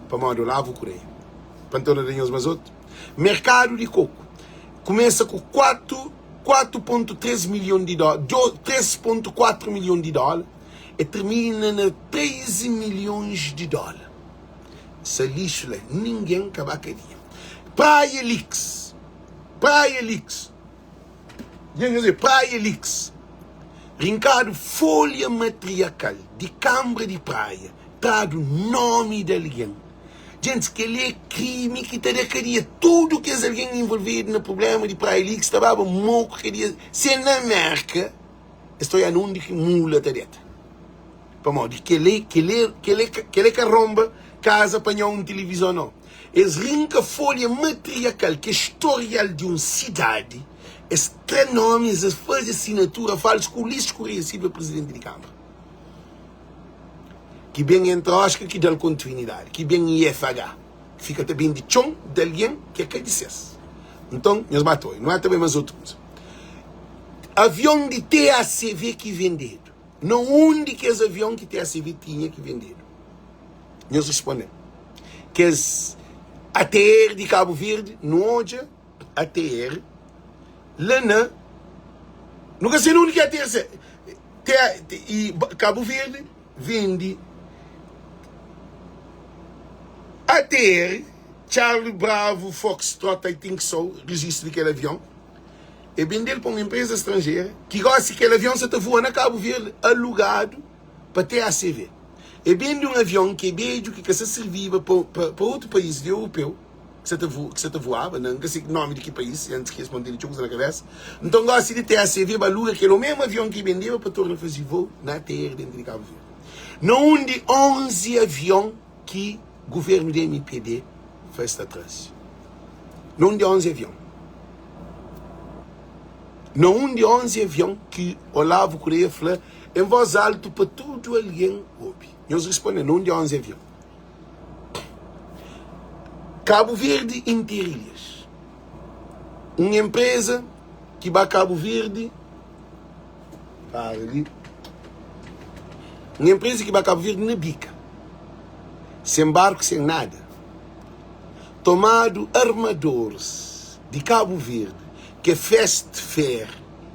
pamodi Olavo Correia. Pa N torna da nhos más otu, merkadu di koku kumesa ku 4, 4.3 milhon di dóla, 3.4 milhon di dóla, e termina na 13 milhons di dóla. Sa lixu la ninguém ka ba kadia. Praia Leaks Praia Leaks Nha nhos é Praia Leaks Rinkadu folha matriakal di kambra di praia Tradu nomi di algen Djentis kel-li é krimi ki ta da kadia Tudu kes algen involvidu na prublema di Praia Leaks ta baba moku kadia Se na Merka es ta oiá na undi ki mula ta deta. Pamodi kel-li, kel-li, kel-li, kel-li ka ronba kaza pa nha un tilivizon, nau. Es rinka folha matriakal, ki é storial di un sidadi. Es tra nomi, es faze asinatura falsu ku Ulisses Correia Silva, prizidenti di Kâmara. Ki ben entra Oscar ki da-l kontinuidadi, ki ben IFH, ki fika ta bende txon di algen ki é ka di ses. Nton, nhos ba ta oi, nu ta bai más otu kuza. Avion di TACV ki vendedu. Na undi kes avion ki TACV tinha ki vendedu? Nhos responde-m. Kes ATR di Kabu Verdi, nu odja ATR la na. Nu ka sabe na undi ki ATR sta. I Kabu Verdi vende ATR, Charlie Bravo Foxtrot, I think so, rejistu di kel avion. E bende-l pa un enpreza stranjera ki gosi kel avion sa ta voa na Kabu Verdi alugadu pa TACV. E bende un avion ki é bedju ki ka sa sirbiba pa pa otu país di europeu ki sa ta ki sa ta voaba na N ka se nomi di ki país antis ki es pon tene txeu kuza na kabesa. Nton gosi di TACV ba aluga kel omemu avion ki e bendeba pa torna faze vou na ATR dentu di Kabu Verdi. Na undi 11 avion ki governu di mpd fla es ta traze. Na un di 11 avion. Na un di 11 avion ki Olavo Correia fla en voz altu pa tudu algen obi. Nhos responde, na un di 11 avion. Kabu Verdi Interilhas, un enpreza ki ba Kabu Verdi Para li. Un enpresa ki ba Kabu Verdi na bika, sen barku, sen nada. Tomadu armadores di Kabu Verdi, ki é Fast Fair,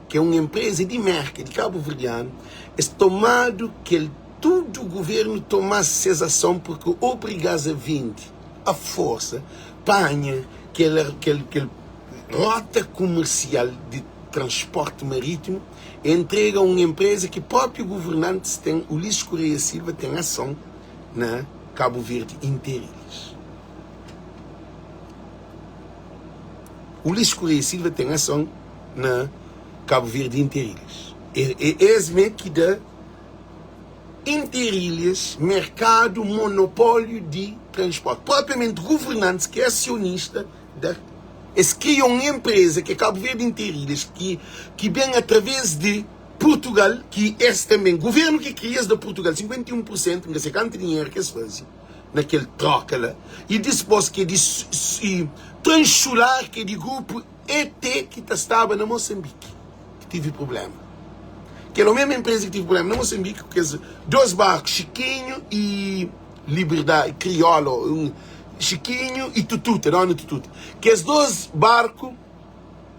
ki é un enpresa di Merka, di kabuverdianu, es tomadu kel tudu guvernu toma-s ses ason purki obriga-s a vende a forsa, panha kel kel kel rota kumersial di transporti marítimu e entrega a un enpresa ki própi guvernantis ten, Ulisses Correia Silva ten ason na Kabu Verdi Interilhas. Ulisses Correia Silva ten ason na Kabu Verdi Interilhas. É, é es mé ki da Interilhas merkadu monopóliu di transporti. Propriamenti guvernantis ki é asionista da es kria un enpresa ki é Kabu Verdi Interilhas ki ki ben através di Purtugal ki es tanben guvernu ki kria es da Purtugal 51 pur sentu n ka se kantu dinheru ki es faze na kel troka la i dispos ki é di i Transular ki é di grupu ET ki ta staba na Mosanbiki ki tive prublema kel o mesmu enpresa ki tive prublema na Mosanbiki ku kes dos barku Xikinhu i Liberdadi, Kriola, un Xikinhu i Tututa, dona Tututa. Kes dos barku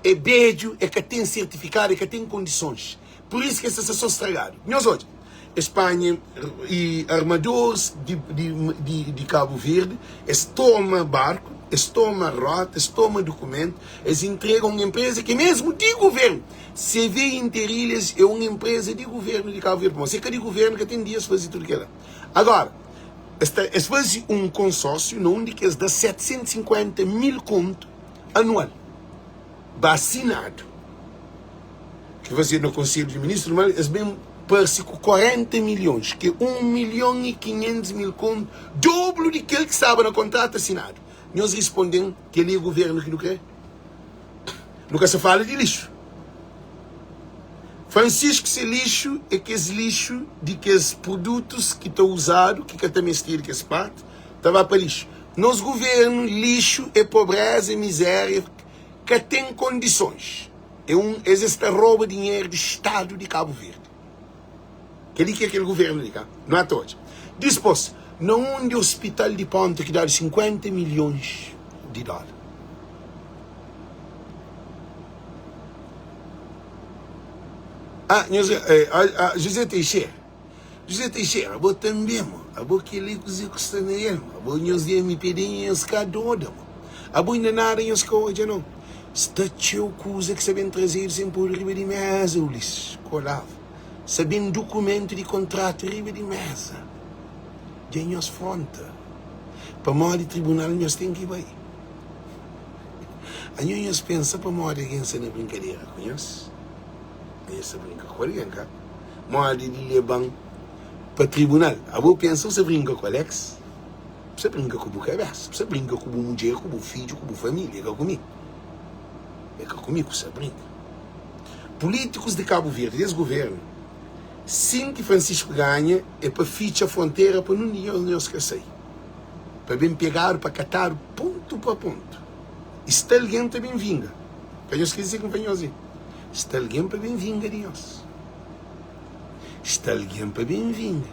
é bedju, é ka ten sertifikadu, é ka ten kondisons. Pur isu ki es ta sta so stragadu. Nhos odja, es panha i armadoris di, di, di, di Kabu Verdi, es toma barku, es toma rota, es toma dukumentu, es intrega un enpreza ki é mesmu di guvernu. CV Interilhas é un enpreza di guvernu di Kabu Verdi. Pamodi si é ka di guvernu, ka ten dias faze tudu kela. Agora, es ta, es faze un konsórsiu na undi ki es da 750 mil kontu anual, ba asinadu, ki fazedu na Konselhu di Ministru, ma es ben parse ku 40 milhons, ki é 1 milhon i 500 mil kontu, doblu di kel ki staba na kontratu asinadu. Nhos responde-m, kel-li é govérnu ki nu krê? Nu ka sta fala di lixu. Francisco se lixu é kes lixu di kes produtos ki ta uzadu ki ka ta mestedu kes parti ta ba pa lixu. Nos governo lixu é pobreza, miséria, ka ten kondisons. É un es es ta roba dinheru di stadu di Kabu Verdi. Kel-li ki é kel governo li ka nu ata odja. Dispos na undi hospital di Ponta ki dadu 50 milhons di dola. Ah, nhos, eh, ah, ah, José Teixeira. José Teixeira, abo tanbe, mo. Abo kel-li kuze ku sta na el, mo. Abo nhos di MPD, nhos ka doda, mo. Abo inda nada nhos ka odja, não. Sta txeu kuza ki sta ben trazedu sen podu riba di meza, Ulisses. Kolava. Sta ben dukumentu di kontratu riba di meza. Dja nhos fronta. Pamodi tribunal nhos ten ki bai. Anho nhos pensa pamodi algen sta na brinkadera ku nhos? Nhos sta brinka ku algen, ka? Modi di leba-m pa tribunal? Abo pensa bu sta brinka ku Alex? Bu sta brinka ku bu kabesa, bu sta brinka ku bu mudjer, ku bu fidju, ku bu familia, é ka ku mi. É ka ku mi ku sta brinka. Pulítikus di Kabu Verdi, des guvernu, sin ki Francisco ganha, é pa fitxa frontera pa nun di nhos nhos ka sai. Pa ben pegadu, pa katadu pontu pa pontu. I sta algen ta ben vinga. Ka nhos skese ki N fla nhos li. Sta algen pa ben vinga di nhos. Sta algen pa ben vinga.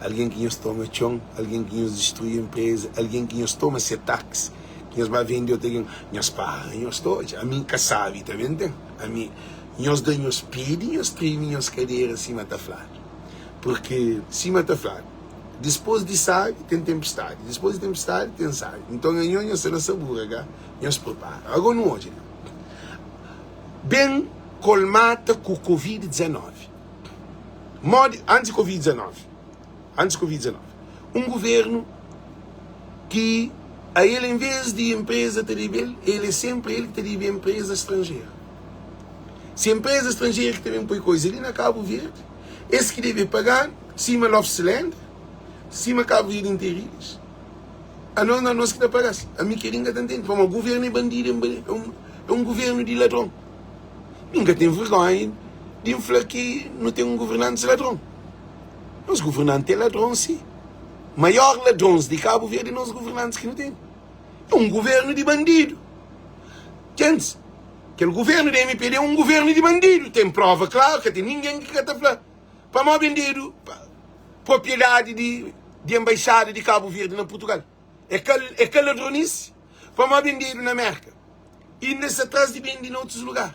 Algen ki nhos toma txon, algen ki nhos distrui enpreza, algen ki nhos toma se taxi, ki nhos ba vende otu algen. Nhos para, nhos ta odja. Ami N ka sabi ta ben ten. Ami, nhos da nhos pidi, nhos trimi nhos kadera sima ta fladu. Purki sima ta fladu, dispos di sabi ten tenpestadi, dispos di tenpestadi ten sabi. Nton anho nhos sta na sabura ga, nhos pripara. Ago nu odja li. Ben kolmata ku covid 19. Modi, antis di covid 19, antis di covid 19, un guvernu ki a el en vez di enpreza ta debe-l, el é senpri el ki ta debe enpreza stranjeru. Se enpreza stranjeru ki ta ben poi koiza li na Kabu Verdi, es ki debe paga-nu, sima Lofsland, sima Kabu Verdi Interilhas. Anos na nos ki ta paga-s. Ami kel-li N ka ta ntende, pamodi guvernu é bandidu, é un guvernu di ladron. Mi N ka ten vergonha di N fla ki nu ten un governantis ladron. Nos governanti é ladron si. Maior ladrons di Kabu Verdi é nos governantis ki nu ten. É un guvernu di bandidu. Gentis, kel guvernu di mpd é un guvernu di bandidu. Ten prova klaru, ka ten ningen ki ka ta fla. Pamodi bendedu propriedadi di enbaixada di Kabu Verdi na Purtugal? É ka é ka ladronisi? Pamodi bendedu na Merka? Inda es sta tras di bende na otus lugar.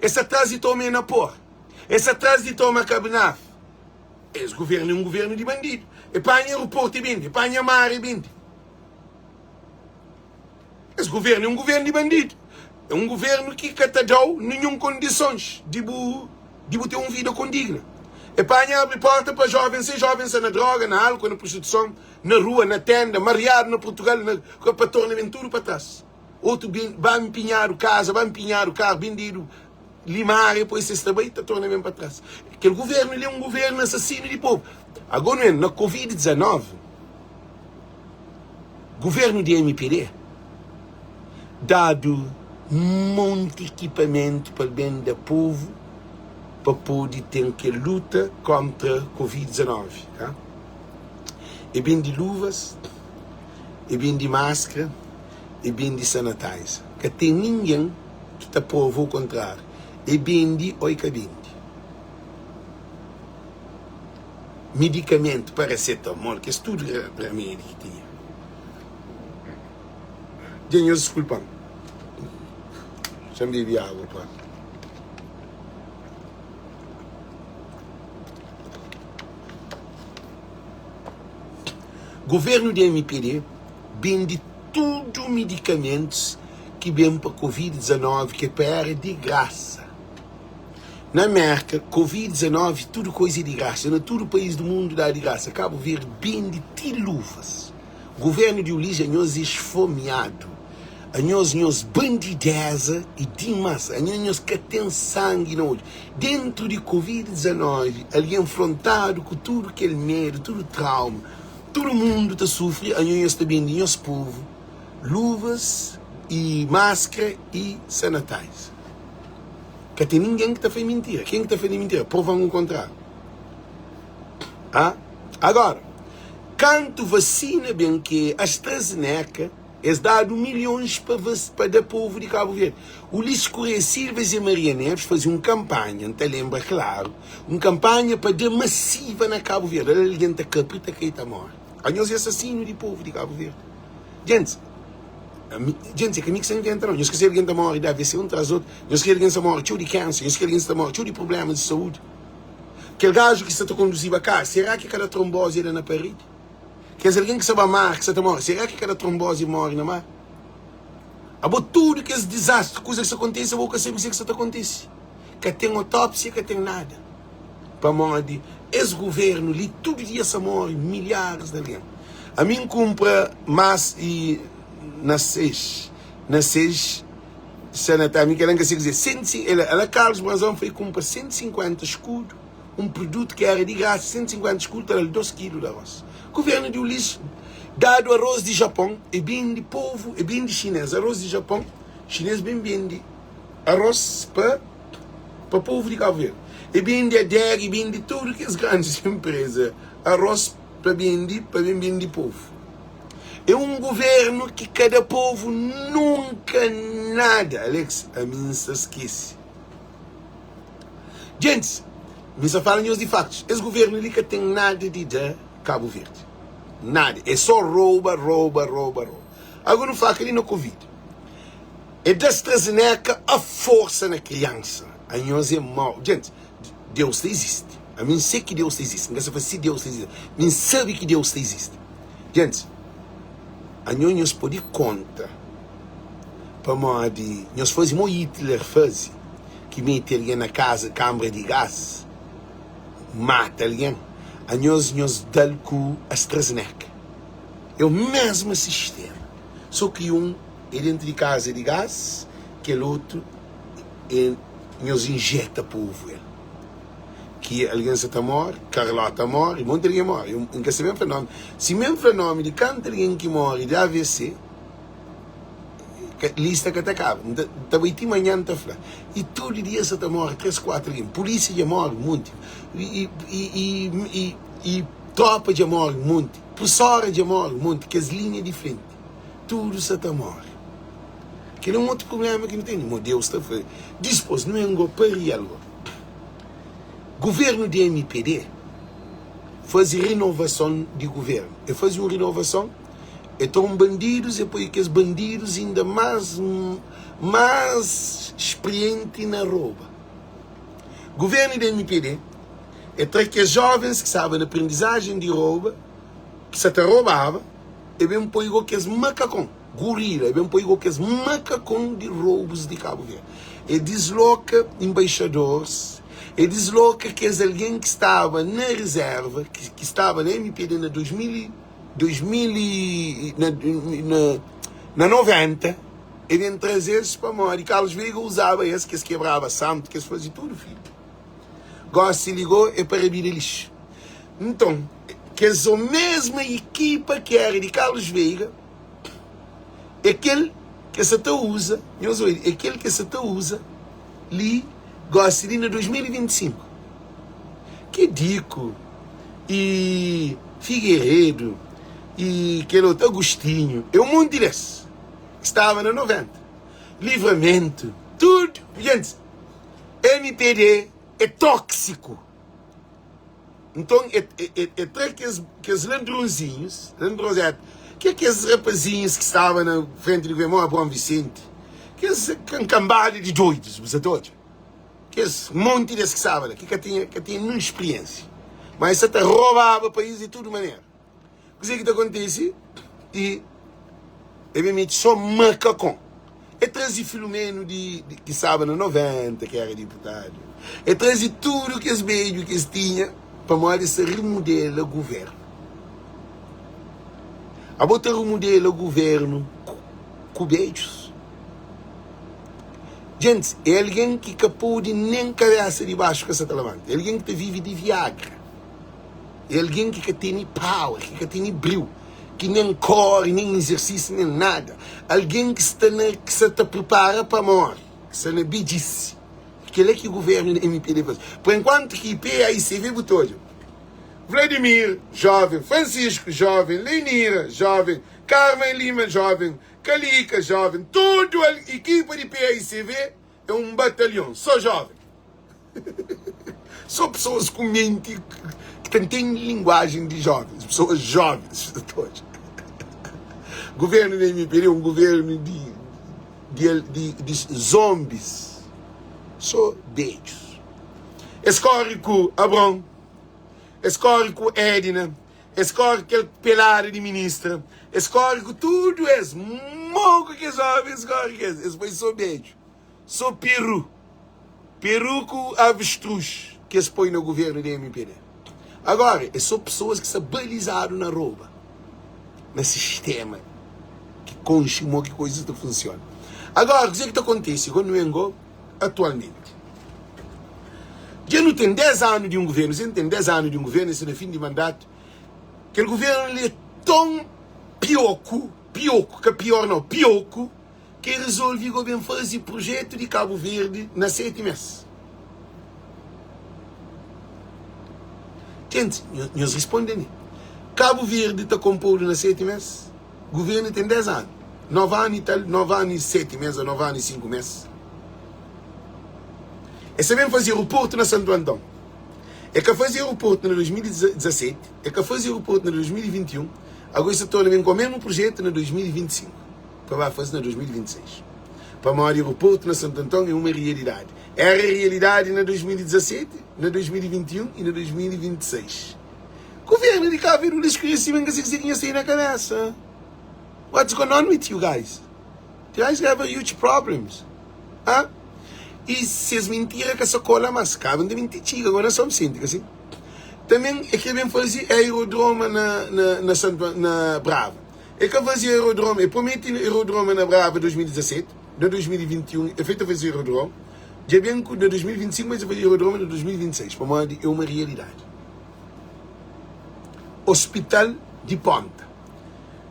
Es sta tras di toma Enapor. Es sta tras di toma Cabnaf. Es guvernu é un guvernu di bandidu. E panha aeroportu e bende, e panha mar e bende. Es guvernu é un guvernu di bandidu. É un guvernu ki ka ta da-u ninhun kondisons di bu di bu ten un vida kondigna. E panha abri porta pa jovens, se jovens sta na droga, na álkol, na prostituison, na rua, na tenda, mariadu na Purtugal, na pa torna ben tudu pa tras. Otu ben ba npinhadu kaza, ba npinhadu karu, bendedu limária, pois es ta bai ta torna ben pa tras. Kel guvernu li é un guvernu asasinu di povu. Agora nu na Covid 19, guvernu di mpd dadu monti ekipamentu pa ben da povu pa pode ten kel luta kontra Covid 19. Tá? E ben di luvas, e ben di maskra, e ben di sanitizer. Ka ten ningen ki ta prova o kontráriu. E bendi o e ka bendi. Medikamentu, paracetamol, kes tudu ramedi ki tinha. Dja nhos diskulpa-m. Xa-m bebi agu pa. Governu di mpd bende tudu midikamentus ki ben pa Covid 19 ki pa era di grasa. Na Merka, Covid 19 tudu koiza é di grasa. Na tudu país du mundu da di grasa. Kabu Verdi bende ti luvas. Governu di Ulis anhos é esfomeadu. Anhos nhos bandideza é dimas. Anhos nhos ka ten sangi na odju. Dentru di Covid 19 algen frontadu ku tudu kel medu, tudu trauma, tudu mundu ta sufri, anhos nhos ta bende nhos povu luvas i maskra i sanitizer. Ka ten ningen ki ta fla mintira. Ken ki ta fla di mintira? Prova-m o kontrariu. Ha? Agora, kantu vasina ben ki é AstraZeneca, es dadu milhons pa pa da povu di Kabu Verdi. Ulisses Correia Silva e Zé Maria Neves faze un kanpanha, N ta lenbra klaru, un kanpanha pa da masiva na Kabu Verdi. Ala algen ta kapri, ta kai, ta more. Anhos é asasinu di povu di Kabu Verdi. Gentis, ami, gentis, é ka mi ki sta inventa nau. Nhos ka sabe algen ta more di AVC un tras otu, nhos ka algen sta more txeu di kanser, nhos ka algen sta more txeu di prublémas di saúdi. Kel gaju ki sta ta konduziba karu, será ki kada tronbozi e da na paredi? Kes algen ki sta ba mar, ki sta ta more, será ki kada tronbozi e more na mar? Abo tudu kes dizastri, kuza ki sta kontise, abo ka sabe kuzê ki sta ta kontise. Ka ten otópsia, ka ten nada. Pamodi es guvernu li, tudu dia sta more milharis di algen. Ami N kunpra mas i na seis, na seis Senata, ami kel-la N ka sabe kuzê. Ela Carlos Brazão foi kunpra 150 skudu, un produtu ki éra di grasa, 150 skudu ta da-l 2 kilu di arroz. Guvernu di Ulisses dadu arroz di Japon, e bende povu, e bende xinês arroz di Japon, xinês ben bende arroz pa. Pa povu di Kabu Verdi. E bende adega, e bende tudu kes grandis enpreza aros pa bende, pa ben bende povu. É un guvernu ki ka da povu nunka nada. Alex, ami N sta skese. Gentis, mi sta fala nhos di faktus. Es guvernu li ka ten nada di da Kabu Verdi. Nada. É só rouba, rouba, rouba, rouba. Agora nu faka li na Covid. E da AstraZeneca a forsa na kriansa. Anhos é mau. Gentis, Deus ta izisti. Ami N se ki Deus ta izisti. N ka sa fla si Deus ta izisti. Mi N sabe ki Deus ta izisti. Gentis, anho nhos pode konta pamodi nhos faze mo Hitler faze, ki mete algen na kaza, kambra di gás, mata algen. Anhos nhos da-l ku AstraZeneca. É o mesmu sistema, so ki un é dentu di kaza di gás, kel otu é nhos injeta povu el. Ki algen sa ta móre, Carlota móre, monti algen móre. N ka sabe ben fla nómi. Si mi N fla nómi di kantu algen ki móre di AVC, lista ka ta kaba. N ta bai ti manhan N ta fla. I tudu dia sa ta móre 3, 4 algen. Pulísia dja móre monti. I trópa dja móre monti. Pusora dja móre monti. Kes linha di frenti, tudu sa ta móre. Kel é un otu prubléma ki nu tene. Mo Deus ta fla, dispôs nu engo pa rial go. Guvernu di mpd faze renovason di guvernu. E faze un renovason, e tra un bandidus, e poi kes bandidus inda más más sprienti na roba. Guvernu di mpd e tra kes jovens ki staba na prendizajen di roba, ki sa ta robaba, e ben poi go kes makakon. Gurila, e ben poi go kes makakon di roubus di Kabu Verdi. E disloka inbaixadors, e disloka kes algen ki staba na rizerva, ki staba na mpd na 2000, 2000 i, na, na, na 90, e ben traze-s pamodi Carlos Veiga uzaba es, ki es kebraba santu, ki es faze tudu filha. Gosi li go e pa rabida lixu. Nton, kes o mesma ikipa ki era di Carlos Veiga, é kel ke sa ta uza, nhos obi, é kel ke sa ta uza li gosi li na 2025. Ke Dico e Figueiredo e kel otu Agostinho, é un monti des ki staba na 90. Livramento, tudu, gentis, mpd é tóksiku. Nton, e, e, e tra kes, kes ladronzinhus, ladronzet, ki é kes rapazinhus ki staba na frenti di governu, Abraão Vicente, kes kankambada di doidus, bu sa ta odja? Kes monti des ki staba la, ki ka tinha, ka tinha ninhun spriensia, ma es sa ta robaba país di tudu manera. Kuzê ki ta kontise? I e ben mete sô makakon. E traze Filumenu di, di, ki staba na 90, ki éra diputadu. E traze tudu kes bedju ki es tinha, pamodi es ta rimudela guvérnu. Abo ta rimudela guvérnu ku, ku bedjus? Gentis, é algen ki ka pode nen kabésa di baxu ka sa ta labanta. É algen ki ta vive di Viagra. É algen ki ka tene power, ki ka tene briu, ki nen kóre, nen izersísiu, nen nada. Algen ki sta na, ki sta ta pripara pa móre, ki sta na bedjise. Kel-la ki guvérnu di mpd faze. Pur enkuantu ki PAICV bu ta odja Vladimir, jóven, Francisco, jóven, Leinira, jóven, Carmen Lima, jóven, Kalika, jóven, tudu ekipa di PAICV é un batalhon, sô jóven. Só pessoas ku menti ki ta ntende linguajen di jovens, pessoas jovens. Governo di MPD é um governo di, di, di, di zombies, só bedjus. Es kore ku Abraão, es kore ku Edna, es kore ku kel pelada di ministra, es kore ku tudu es, moku kes jovens kore ku es, es foi só bedju. So peru. Peru ku avestruz ki es poi na governo di mpd. Agora é so pessoas ki sta balizadu na rouba na sistema ki konxe mo ki coisas ta funciona. Agora kuze ki ta kontise go nu engo atualmente? Dja nu ten 10 anu di un governo, si nu ten 10 anu di un governo, sta na fin di mandatu, kel governo li é ton pioku, pioku, ka pior nau, pioku, Ke rezolvi go ben fazi projetu di Kabu Verdi na 7 mes. Djentis, nhos risponde mi. Kabu Verdi ta konpodu na 7 mes? Guvernu ten 10 anu, 9 anu i tal, 9 anu i 7 mes o 9 anu i 5 mes. Es ta ben faze aeroportu na Santu Anton. E ka faze aeroportu na 2017, e ka faze aeroportu na 2021, ago es ta torna ben ku mesmu projetu na 2025, pa ba faze na 2026. Pamodi aeroportu na Santu Anton é uma realidadi. Era realidadi na 2017, na 2021 i na 2026. Governo di Cabo Verde Ulisses Correia Silva nka sei kuzê ki nha sai na cabeça. What's going on with you guys? You guys have a huge problems. Ah? E ses mentira ka sa cola mas. Cabo nta minti txiga agora na São Vicente, ka si? Também é que ben faze aerodroma na na na Santo na Brava. É ka faze aerodroma, é promete aerodroma na Brava 2017, na 2021 é feito faze aerodroma. Dja ben ku na 2025 mas é faze aerodroma na 2026, pamodi é uma realidade. Hospital di Ponta.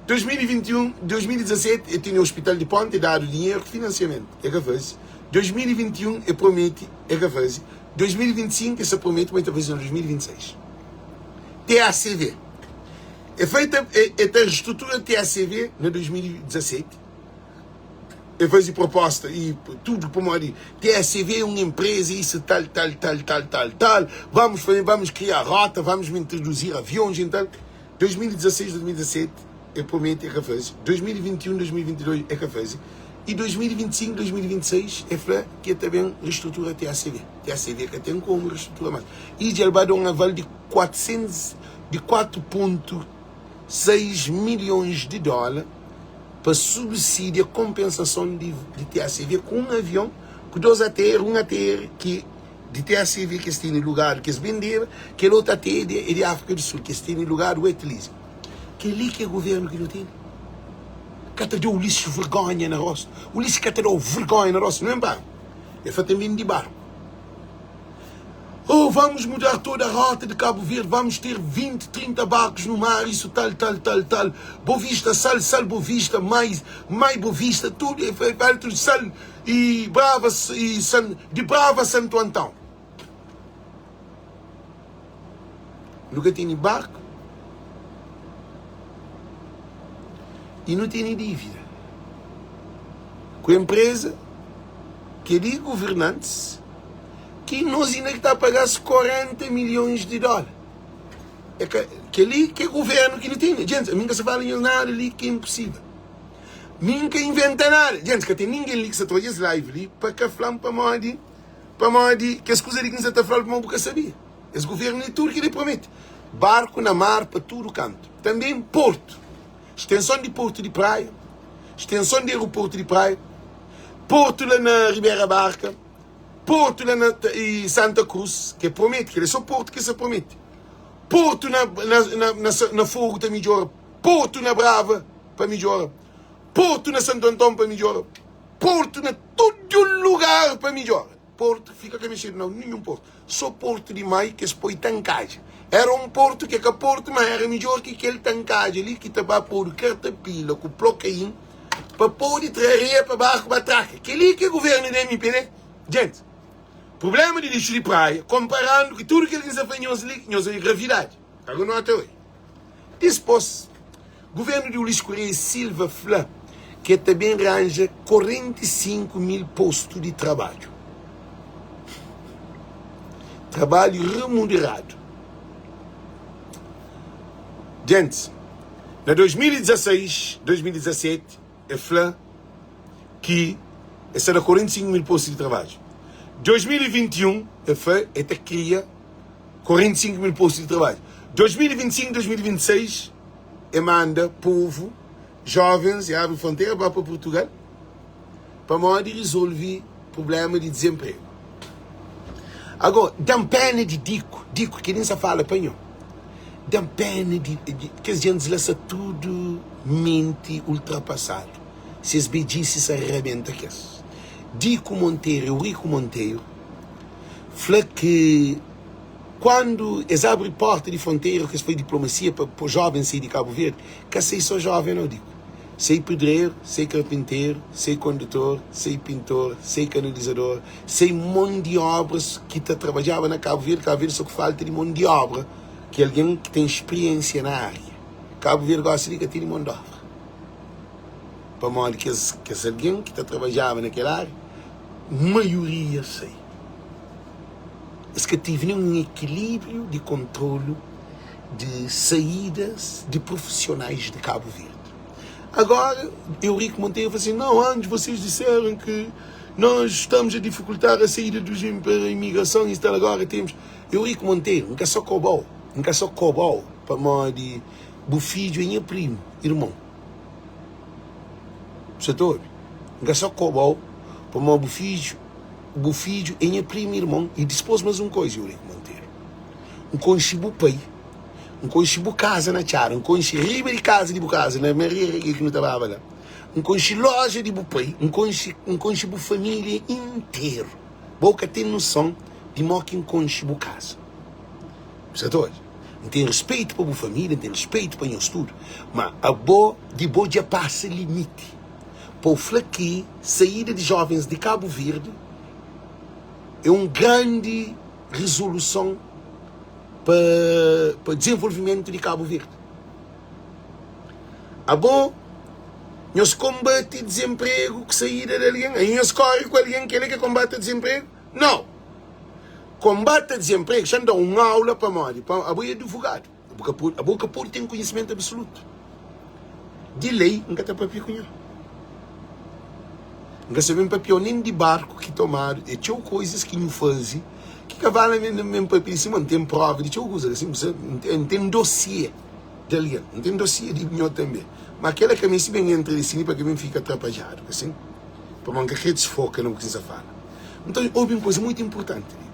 2021, 2017 e tene Hospital di Ponta e dadu dinheru ku finansiamentu, e ka faze. 2021 e promete, e ka faze. 2025 e sa promete ma e ta faze na 2026. TACV. E feita, e, e ta restrutura TACV na 2017. E faze proposta e tudo pamodi TSV é um empresa isso tal tal tal tal tal tal vamos fazer vamos criar rota vamos introduzir aviões e tal 2016 2017 eu prometo é que faz 2021 2022 é que faz e 2025 2026 é fla que é também reestrutura TACV TACV que tem como reestrutura mais e já vai dar um aval de 400 de 4.6 milhões de dólares pa subsidia kompensason di di TACV ku un avion ku dos ATR, un ATR ki di TACV ki es tene lugadu ki es bendeba, kel otu ATR di é di Áfrika di Sul ki es tene lugadu wet leasing. Kel-li ki é governu ki nu tene? Ka ta da Ulisses vergonha na rostu? Ulisses ka ta da-u vergonha na rostu? Nu enbargu, el fla tanbe di barku. Oh, vamos mudar toda a rota de Cabo Verde, vamos ter 20, 30 barcos no mar, isso tal, tal, tal, tal. Bovista, sal, sal, Bovista, mais, mais Bovista, tudo, é, é, tudo, sal e Brava, e San, de Brava a Santo Antão. Nunca tem barco e não tem dívida. Com a empresa que é de governantes Ki nos inda ki ta paga-s 40 milhões di dóla. É ka kel-li ki é govérnu ki nu tene. Djentis, ami N ka sta fala nhos nada li ki é inposível. Mi N ka inventa nada. Djentis, ka ten ningen li ki sta ta odja es live li pa ka fla-m pamodi pamodi kes kuza li ki N sta ta fla-l pamodi bu ka sabia. Es govérnu li tudu kel-li promete. Barku na mar pa tudu kantu. Tanbe portu. Stenson di portu di Praia, stenson di aeroportu di Praia, portu la na Ribera Barka. Portu la na i Santa Cruz ke promete, kel é so portu ke sa promete. Portu na na na na Fogo ta midjora, portu na Brava pa midjora, portu na Santo Anton pa midjora, portu na tudu lugar pa midjora. Portu fika ka mexedu na ninhun portu, so portu di Mai kes poi tankadja. Era un portu ke ka portu, ma era midjor ki kel tankadja li ki ta ba podu kartapila ku plokain. pa pode tra areia pa barku ba traka. Kel-li ki é guvernu di MPD? Djenti, prublema di lixu di praia, konparandu ki tudu kel ki N sta fla nhos li, nhos odja gravidadi. Agu nota oi. Dispos, guvernu di Ulisses Correia e Silva fla ki el ta ben ranja 45 mil postu di trabadju. Trabalhu remuneradu. Djentis, na 2016, 2017, el fla ki el sta da 45 mil postu di trabadju. 2021, el fla el ta kria 45 mil postu di trabadju. 2025, 2026, el manda povu, jovens, e abri frontera ba pa Purtugal pamodi rizolvi prublema di dizenpregu. Agora, da-m pena di Diku, Diku, kel-li N sa fala pa nho. Da-m pena di, di kes gentis la sta tudu menti ultrapasadu. Ses bedjisi sa rabenta kes. Diku Monteiro, Eurico Monteiro, fla ki kuandu es abri porta di frontera ki es fai diplomasia pa po jovens sai di Kabu Verdi, ka sai so joven nau, Diku. Sai pedreru, sai karpinteru, sai kondutor, sai pintor, sai kanalizador, sai mon di obras ki ta trabadjaba na Kabu Verdi, Kabu Verdi sta ku falta di mon di obra. Ki algen ki ten spiriénsia na ária. Kabu Verdi gosi li ka tene mon d'óbra. Pamodi kes kes algen ki ta trabadjaba na kel ária, maioria sai. Es ka tive nen un ekilíbriu di kontrolu di saídas di profissionais di Kabu Verdi. Agora, Eurico Monteiro fala assim, não, antes vocês disseram que nós estamos a dificultar a saída dos para a imigração e tal, agora temos... Eurico Monteiro, N ka só kobau, N ka só kobau pamodi bu fidju é nha primu, irmon. Bu sa ta obi? N ka só kobau pamodi bu fidju, bu fidju é nha primu, irmon. I dispôs más un koza, Eurico Monteiro, N konxe bu pai. N konxe bu kaza na Txada, N konxe riba di kaza di bu kaza, na Maria Reguei ki nu ta baba la. N konxe loja di bu pai, N konxe, N konxe bu família interu. Bo ka ten noson di mo ki N konxe bu kaza. Bu sa ta odja? N ten rispeitu pa bu família, N ten rispeitu pa nhos tudu, ma abo di bo dja pasa limiti pa bu fla ki saída di jovens di Kabu Verdi é un grandi rizoluson pa pa dizenvolvimentu di Kabu Verdi. Abo nhos konbati dizenpregu ku saída di algen? Aí nhos kóre ku algen kel-li ke konbate dizenpregu? Nau! Konbate dizenpregu, xa N da un aula pamodi pa abo é advogadu, bu ka pode, abo ka pode ten konhisimentu absolutu di lei, N ka ta papia ku nho. N ka sta ben papia-u nen di barku ki tomadu, é txeu koizas ki nhu faze ki ka vale a pena papia di sima. N ten prova di txeu kuza, N ten dosie di algen, N ten dosie di nho tanbe. Ma kela ka meste ben entra di sini pa ka ben fika atrapadjadu, ka sin? Pamodi N ka kre disfoka na bu ki N sta fala. Nton, obi un kuza mutu inpurtanti li,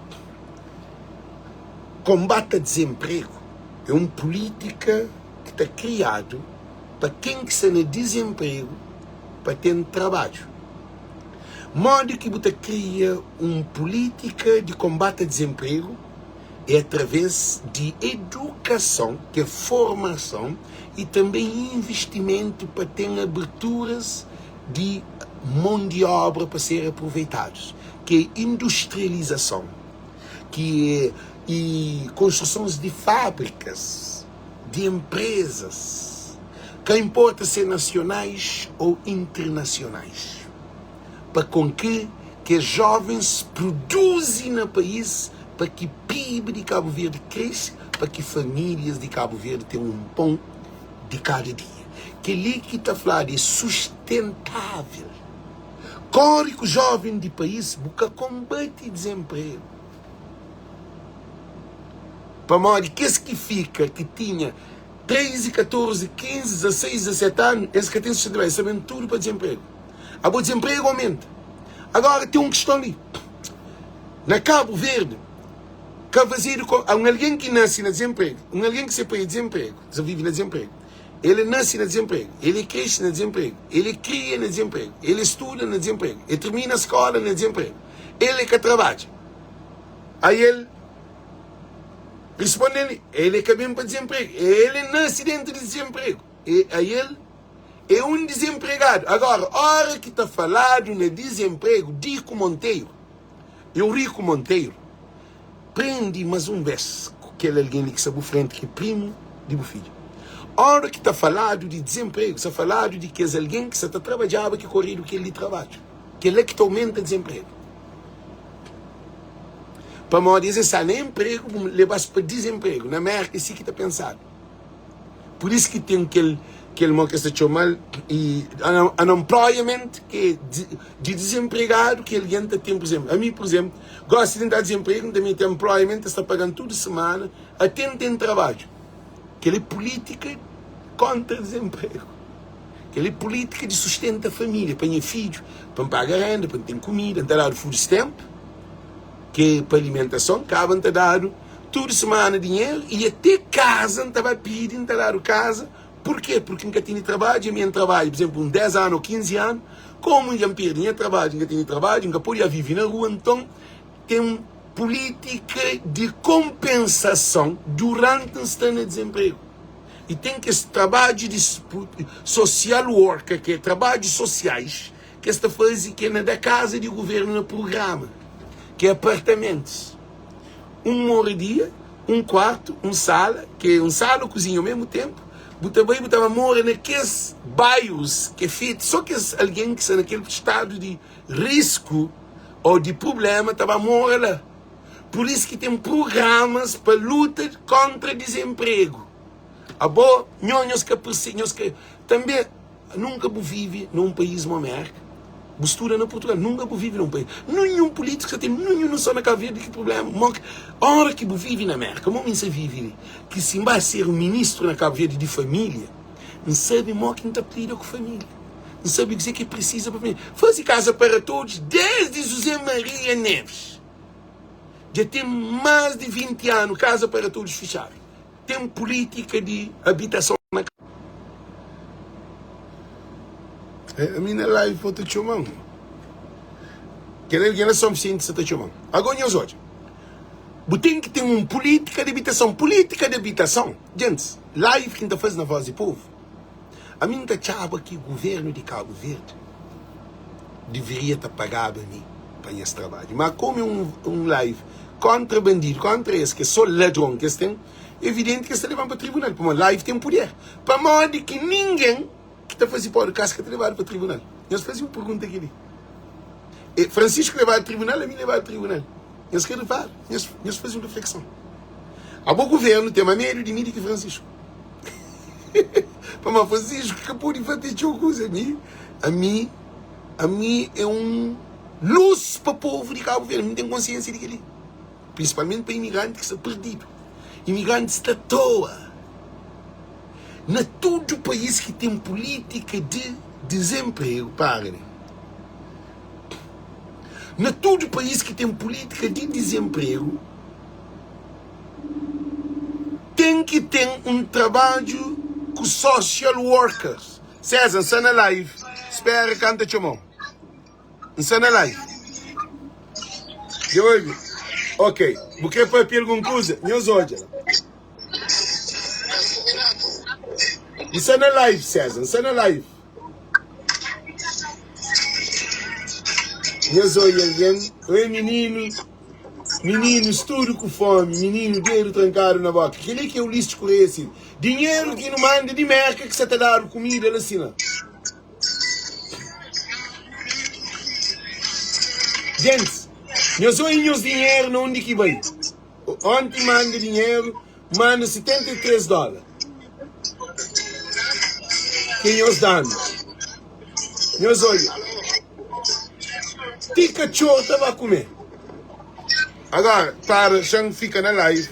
konbate dizenpregu é un pulítika ki ta kriadu pa ken ki sta na dizenpregu pa ten trabadju. Modi ki bu ta kria un pulítika di konbate dizenpregu é através di edukason, ki é formason i tanbe invistimentu pa ten aberturas di mon di obra pa ser aproveitadus, ki é industrializason, ki é i konstrusons di fábrikas. di enprezas, ka inporta se nasionais ou internasionais, pa kon ki kes jovens produzi na país pa ki PIB di Kabu Verdi krese, pa ki famílias di Kabu Verdi ten un pon di kada dia. Kel-li ki ta fladu é sustentável. Kóre ku jóven di país bu ka konbate dizenpregu. Pamodi kes ki fika, ki tinha 13, 14, 15, 16, 17 anu, es ka ten sustentabilidadi, es ta ben tudu pa dizenpregu. Abo dizenpregu aumenta. Agora ten un kiston li. Na Kabu Verdi, ka fazedu ko, un algen ki nasi na dizenpregu, un algen ki se pai é dizenpregu, sa vivi na dizenpregu, el nasi na dizenpregu, el krese na dizenpregu, el kria na dizenpregu, el studa na dizenpregu, el termina skola na dizenpregu, el ka trabadja. Aí el responde-l, El é ka ben pa dezenpregu, el é nase dentu di dezenpregu. E aí el é un dezenpregadu. Agora, ora ki ta faladu na dezenpregu, Diku Monteiro, Eurico Monteiro, prende mas un bes ku kel algen li ki sta bu frenti, ki é primu di bu fidju. Ora ki ta faladu di dezenpregu, sta faladu di kes algen ki sa ta trabadjaba ki koredu kel di trabadju. Kel-la ki ta aumenta dezenpregu. Pamodi es é sta na enpregu, bu leba-s pa dizenpregu. Na Mérka é si ki ta pensadu. Pur isu ki ten kel kel mo ki es ta txoma-l i unemployment, ki é di dizenpregadu ki algen ta ten. Pur izénplu, ami pur izénplu, gosi di N ta dizenpregu, N ta mete unemployment, es ta paga-m tudu simana ate N ten trabadju. Kel é pulítika kóntra dizenpregu. Kel-li é pulítika di sustenta família, pa nha fidju, pa N paga renda, pa N ten kumida. N ta dadu food stamp, ki é pa alimentason. Kaba N ta dadu tudu simana dinheru i até kaza N ta ba pidi, N ta dadu kaza. Purkê? Purki N ka tene trabadju. Ami N trabadja, pur izénplu, un 10 anu ô 15 anu. Komu dja N perde nha trabadju, N ka tene trabadju, N ka pode vive na rua. Nton, ten pulítika di konpensason duranti N sta na dizenpregu. I ten kes trabadju di social worker, ki é trabadjus sosiais ki es ta faze ki é na da kaza di guvernu na prugrama, ki é apartamentus. Un moradia. Un kuartu, un sala, ki é un sala ku kuzinha ao mesmu ténpu. Bu ta bai, bu ta ba mora na kes bairus ki é fetu sô kes algen ki sta na kel stadu di risku ô di prubléma ta ba mora la. Pur isu ki ten prugramas pa luta kóntra dizenpregu. Abo, nho, nhos ka perse, nhos ka. Tanbê, nunka bu vive na un país mo Mérka, bu studa na Purtugal, nunka bu vive na un país. Ninhun pulítiku ka ten ninhun noson na Kabu Verdi ki prubléma. Mo ki, óra ki bu vive na Mérka, mo mi N sa vive li, ki si N ba ser un ministru na Kabu Verdi di família, N sabe mo ki N ta lida ku família. N sabe kuzê ki prisiza pa família. Faze Casa para Todos desdi José Maria Neves. Dja ten más di 20 anu Casa para Todos fitxadu. Ten pulítika di abitason na. Ami na live bo ta txoma-m. Kel algen la São Vicente sa ta txoma-m. Agora nhos odja. Bu ten ki ten un pulítika di abitason. Pulítika di abitason, gentis, live ki N ta faze na Voz di Povu, ami N ta txaba ki guvernu di Kabu Verdi deveria ta pagaba mi pa nhas trabadju. Ma komu é un live kóntra bandidu, kóntra es ki é sô ladron ki es ten, evidenti ki es ta leba-m pa tribunal, pamodi live ten puder. Pamodi ki ningen ki ta faze podcast ka ta lebadu pa tribunal? Nhos faze un pergunta kel-li. E Francisco lebadu tribunal, ami lebadu tribunal. Nhos ka repara? Nhos, nhos faze un reflekson. Abo guvernu ten ma medu di mi di ki Francisco. Pamodi Francisco ka pode papia txeu kuza. Ami, ami, ami é un lus pa povu di Kabu Verdi. Mi ten konsiensia di kel-li. Prinsipalmenti pa imigranti ki sta perdidu. Imigranti sta toa na tudu país ki ten pulítika di dizenpregu. Para li. Na tudu país ki ten pulítika di dizenpregu, ten ki ten un trabadju ku social workers. César, N sta na live. Spera ka N ta txoma-u. N sta na live. Dja obi? Ok. Bu kre papia algun kuza? Nhos odja la. N sta na live, César. N sta na live. Nhos odja algen? Oi, mininu. Mininus tudu ku fomi, mininu dedu trankadu na boka. Kel-li ki é Ulisses Correia Silva. Dinheru ki nu manda di Merka ki sa ta dadu kumida la sina. Gentis, nhos odja nhos dinheru na undi ki bai. Onti manda dinheru, manda 73 dóla. Ki nhos da-nu. Nhos odja. Ti katxor ta ba kume. Agora, para, xa-m fika na live.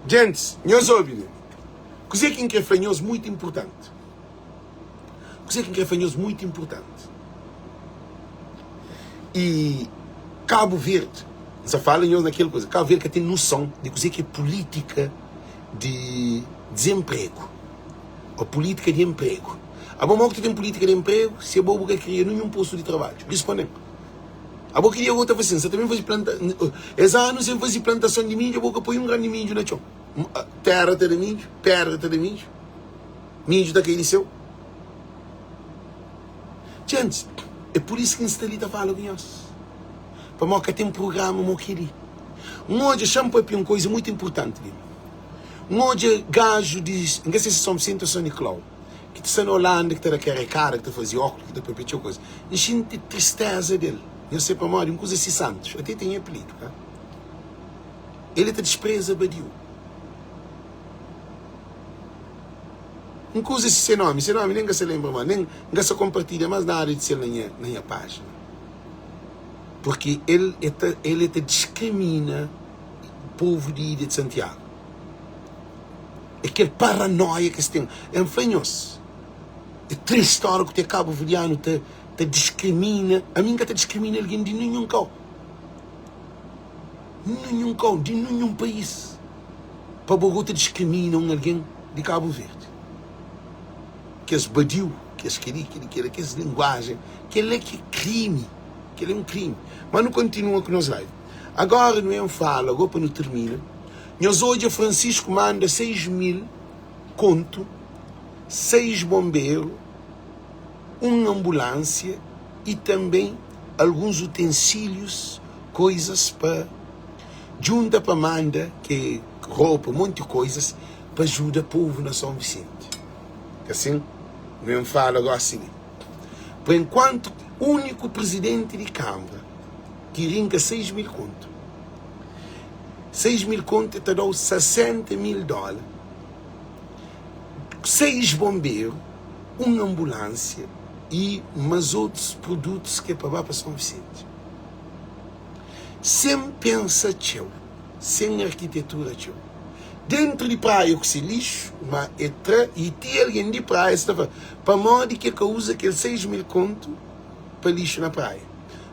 Gentis, nhos obi li. Kuzê ki N krê fla nhos mutu inportanti. Kuzê ki N krê fla nhos mutu inportanti. I Kabu Verdi, N sa fala nhos na kel kuza, Kabu Verdi ka ten noson di kuzê ki é pulítika di dizenpregu ô pulítika di enpregu. Abo mau ki ta ten pulítika di enpregu si abo bu ka kria ninhun postu di trabadju? Risponde-m. Abo ki dia bo ta fase? N sa ta ben faze planta, es anu sen faze plantason di midju, abo ka poi un gran di midju na txon. Tera ta da midju, pedra ta da midju, midju ta kai di seu. Djentis, é pur isu ki N sta li ta fala ku nhos, pamodi ka ten prugrama mo kel-li. N odja, xa-m papia un kuza mutu inpurtanti li. N odja gaju di, N ka se si Son Visenti ô San Niklau, ki ta sta na Olanda, ki ta da karekada, ki ta faze óklu, ki ta papia txeu kuza. N xinti tristeza del. Nhos se pamodi? Un kuza si Santos, ate ten nha apelidu, ka? El ta dispreza badiu. Un kuza si se nomi, se nomi nen ka sa lenbra mas, nen N ka sa konpartilha mas nada di sel na nha na nha pájina. Purki el e ta el e ta diskrimina povu di ilha di Santiagu. É kel paranoia ki es ten. N fla nhos, é tristi ora ku te kabuverdianu ta ta diskrimina. Ami N ka ta diskrimina algen di ninhun kau. Ninhun kau, di ninhun país. Pa bo go ta diskrimina un algen di Kabu Verdi. Kes badiu, kes keli, keli, kela, kes linguajen, kel-la ki é krimi, kel-la é un krimi. Ma nu kontinua ku nos live. Agora nu en fala, go pa nu termina, nhos odja Francisco manda 6 mil kontu, 6 bonberu, un anbulansia. i tanbê alguns utensílius, koizas pa djunta pa manda, ke ropa, monti koizas pa ajuda povu na São Vicente. Asin, nu ben fala gosi li. Pa enkuantu, úniku prizidenti di Kanbra ki rinka 6 mil kontu. 6 mil kontu ta da-u 60 mil dóla, 6 bonberu, un anbulánsia i más otus produtus ki é pa ba pa São Vicente. Sen pensa txeu, sen arkitetura txeu. Dentru di praia ku se lixu, ma e tra i ti algen di praia sta fla, pamodi ki e ka uza kel 6 mil kontu pa lixu na praia?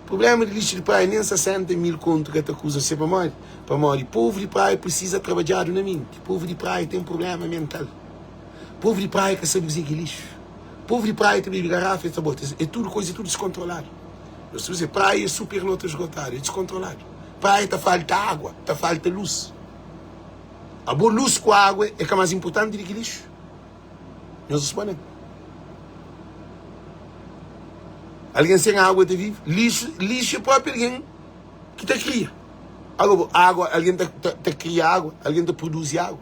Prublema di lixu di praia nen 60 mil kontu ka ta kuza se pamodi? Pamodi povu di praia prisiza trabadjadu na menti. Povu di praia ten prublema mental. Povu di praia ka sabe kuzê ki é lixu. Povu di praia ta bebe garafa e ta bota. É tudu koisa, é tudu diskontroladu. Nhos ta dise praia é superlota esgotadu, é diskontroladu. Praia ta falta água, ta falta lus. Abo lus ku água é ka más inpurtanti di ki lixu? Nhos responde-m. Algen sen água ta vive? Lixu, lixu é própi algen ki ta kria. Água, água, algen ta, ta, ta kria água, algen ta produzi água.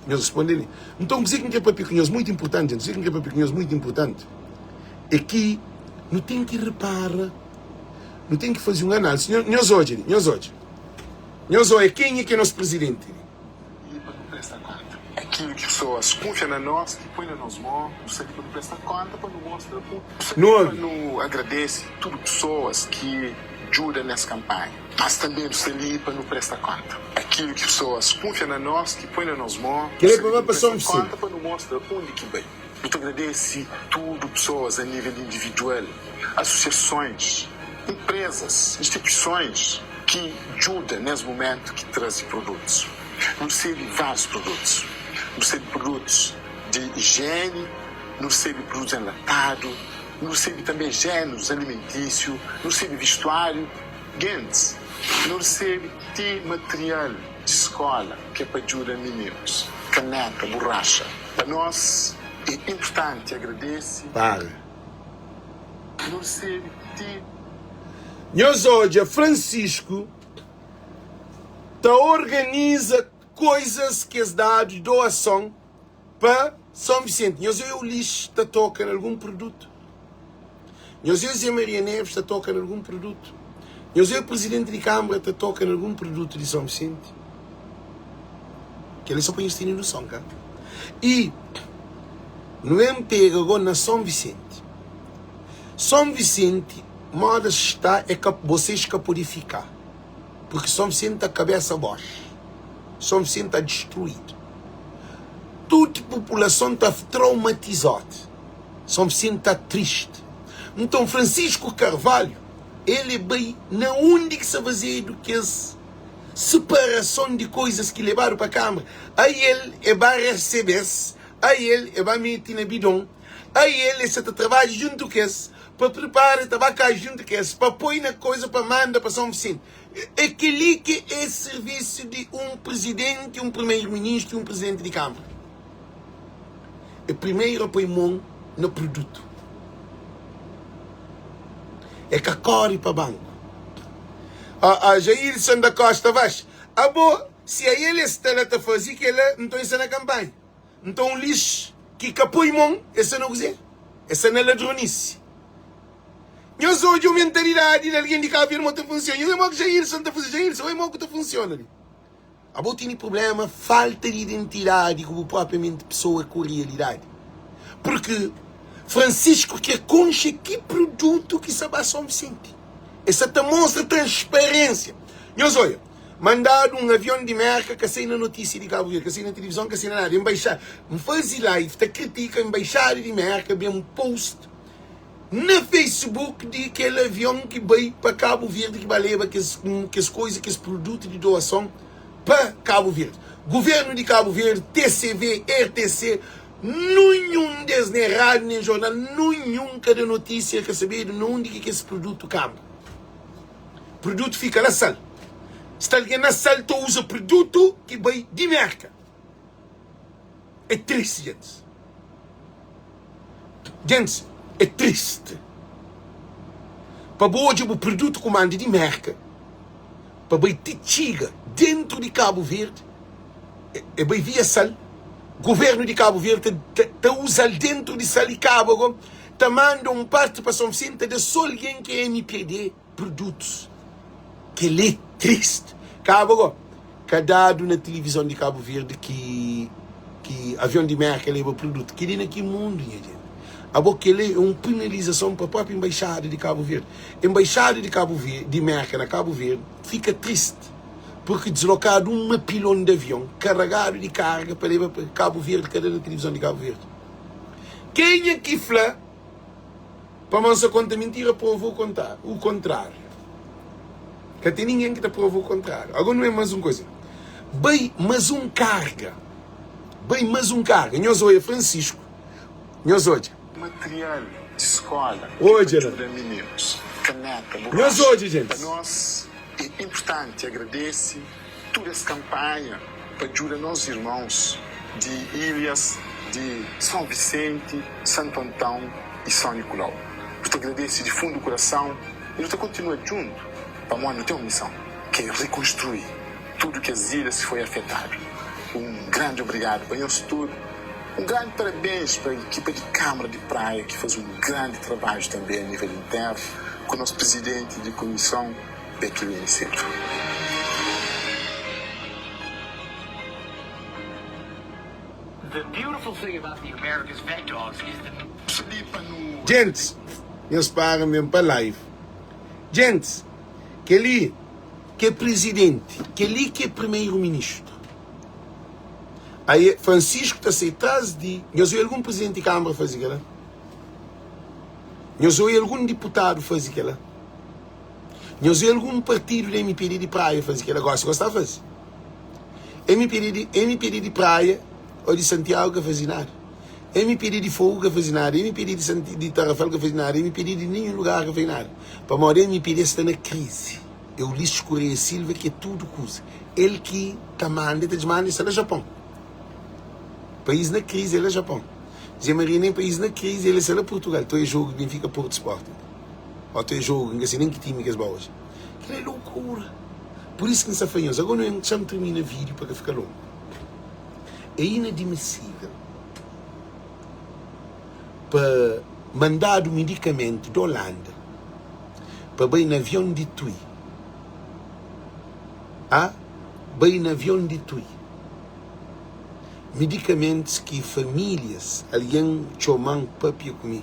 Nhos responde li. Nton, kuzê ki N krê pâpia ku nhos, mutu inportanti, kuzê ki N krê pâpia ku nhos, mutu inportanti, é ki nu ten ki repara, nu ten ki faze un análisi. Nhos odja li, nhos odja. Nhos odja kenha ki é nos prizidenti li. Li pa nu presta kónta. Akilu ki pesoas kunfia na nos, ki poi na nos mô, nu sta li pa nu presta kónta, pa nu mostra un. Nu sta li pa nu agradese tudu pesoas ki djuda nes kanpanha. Mas tanbê nu sta li pa nu presta kónta. Akilu ki pesoas kunfia na nos, ki poi na nos mô, nu sta li pa nu presta kónta, pa nu mostra undi ki bai. Nu ta agradese tudu pesoas a nível individual, asosiasons, inprezas, instituisons ki djuda nes mumentu ki traze produtus. Nu resebe várius produtus. Nu resebe produtus di ijieni, nu resebe produtus enlatadu, nu resebe tanbê jénurus alimentísiu, nu resebe vestuáriu. Gentis, nu resebe ti material di skóla ki é pa djuda mininus, kaneta, buraxa. Pa nos é inpurtanti agradese. Para. Nu resebe ti. Nhos odja Francisco ta organiza coisas ki es dadu doason pa São Vicente. Nhos odja Ulisses ta toka na algun produto? Nhos odja Zé Maria Neves ta toka na algun produto? Nhos odja presidente di Câmara ta toka na algun produto di São Vicente? Kel-li é só pa nhos tene noson, ka? I nu ben pega go na São Vicente. São Vicente, moda sta, é ka, vocês ka pode fika. Porque São Vicente ta kabesa boxe. São Vicente ta destruído. Tudo população ta traumatizado. São Vicente ta triste. Então Francisco Carvalho, ele bai na undi ki sa fazedu kes separason di coisas ki lebadu pa Câmara. Aí el e ba recebes, aí el e ba meti na bidon, aí el e sa ta trabadja junto kes pa pripara, ta ba ka junto kes pa poi na coisa pa manda pa São Vicente. É kel-li ki é sirvisu di un prizidenti, un primeru-ministru i un prizidenti di kanbra. É primeru a poi mon na produtu. É ka kóre pa banku. A Jailson da Costa Vaz, abo si a el es sta la ta faze kel-la, nton el sta na kanpanha. Nton un lixu ki ka poi mon, el sta na kuzê? El sta na ladronisi. Nhos odja mentalidadi di algen di Kabu Verdi mo ta funsiona. Nhos oja mo ki Jailson ta faze. Jailson, oja mo ku ta funsiona li. Abo tene problema, falta di identidadi ku bu propriamenti pesoa ku realidadi. Porque Francisco ke konxe ki produtu ki sa ba São Vicente. E sa ta mostra transparência. Nhos oja, mandadu un avion di Merka ka sai na notísia di Kabu Verdi, ka sai na tilivizon, ka sai na nada. Embaixada, N faze live ta kritika embaixada di Merka ben post na Facebook di kel avion ki bai pa Kabu Verdi ki ba leba kes kes koiza, kes produtu di doason pa Kabu Verdi. Guvernu di Kabu Verdi, TCV, RTC, nunhun des nen rádiu nen jornal, nunhun ka da notísia, ka sabedu na undi ki kes produtu kamba. Produtu fika la sal. Sta algen na sal ta uza produtu ki bai di Merka. É tristi, gentis. Gentis, é tristi. Pa bu odja bu produtu ku manda di Merka pa bai ti txiga dentru di Kabu Verdi, e bai via sal, governu di Kabu Verdi ta ta uzal dentru di sal i kaba go ta manda un parti pa São Vicente ta da so algen ki é MPD produtus. Kel-li é triste. Kaba go ka dadu na tilivizon di Kabu Verdi ki ki avion di Merka leba produtu. Kel-li na ki mundu nha jenti? Abo kel-li é un penalizason pa própi enbaixada di Kabu Verdi. Enbaixada di Kabu Verdi di Merka na Kabu Verdi fika triste purki dislokadu un mapilon di avion karagadu di karga pa leba pa Kabu Verdi ka da na tilivizon di Kabu Verdi. Kenha ki fla Pamodi N sa konta mintira, prova u kontráriu. Ka ten ningen ki ta prova u kontráriu. Agora nu é más un koza. Bai más un karga. Bai más un karga. Nhos odja Francisco. Nhos odja. Material di skola ki pa Odja la. djuda mininus. Kaneta, Nhos borraxa. odja, Pa gentis. nos é inpurtanti agradese tudu es kanpanha pa djuda nos irmons di ilhas di São Vicente, Santo Antão i São Nicolau. Nu ta agradese di fundu kurason i nu ta kontinua djuntu pamodi nu ten un mison, ki é rikonstrui tudu kes ilhas ki foi afetadu. Un grandi obrigadu pa nhos tudu. Un grandi parabens pa ekipa di Kamara di Praia ki faze un grandi trabadju tanbe a nivel internu ku nos prizidenti di kumison, Bequilene Silva. Gentis, nhos para N ben pa live. Gentis, kel-li ki é prizidenti, kel-li ki é primeru-ministru. Aê, Francisco ta sai tras di. Nhos oi algun prizidenti di kanbra faze kel-la? Nhos oi algun diputadu faze kel-la? Nhos oi algun partidu di mpd di Praia faze kel-la? Gosi gosi ta faze. Mpd di mpd di Praia ô di Santiagu ka faze nada. Mpd di Fogu ka faze nada. Mpd di Santi di Tarrafal ka faze nada. Mpd di ninhun lugar ka faze nada. Pamodi mpd sta na krizi. É Ulisses Correia Silva ki é tudu kuza. El ki ta manda, el ta desmanda, el sta na Japon. País na krizi, el na Japon. Zé Maria nem país na krizi, el sta na Portugal. Tô é jogo Benfica Porto Sporting. Ó, tô é jogo, n ka sei nem ki time ki es ba oji. Kel é loucura. Por isso ki n sta fla nhos, agora nu xa-m termina vídeo pa ka fika longo. É inadmissível pa mandadu medicamento di Holanda pa bai na avion di Tui. A bai na avion di Tui. Medicamentos ki famílias, algen txoma-m papia ku mi,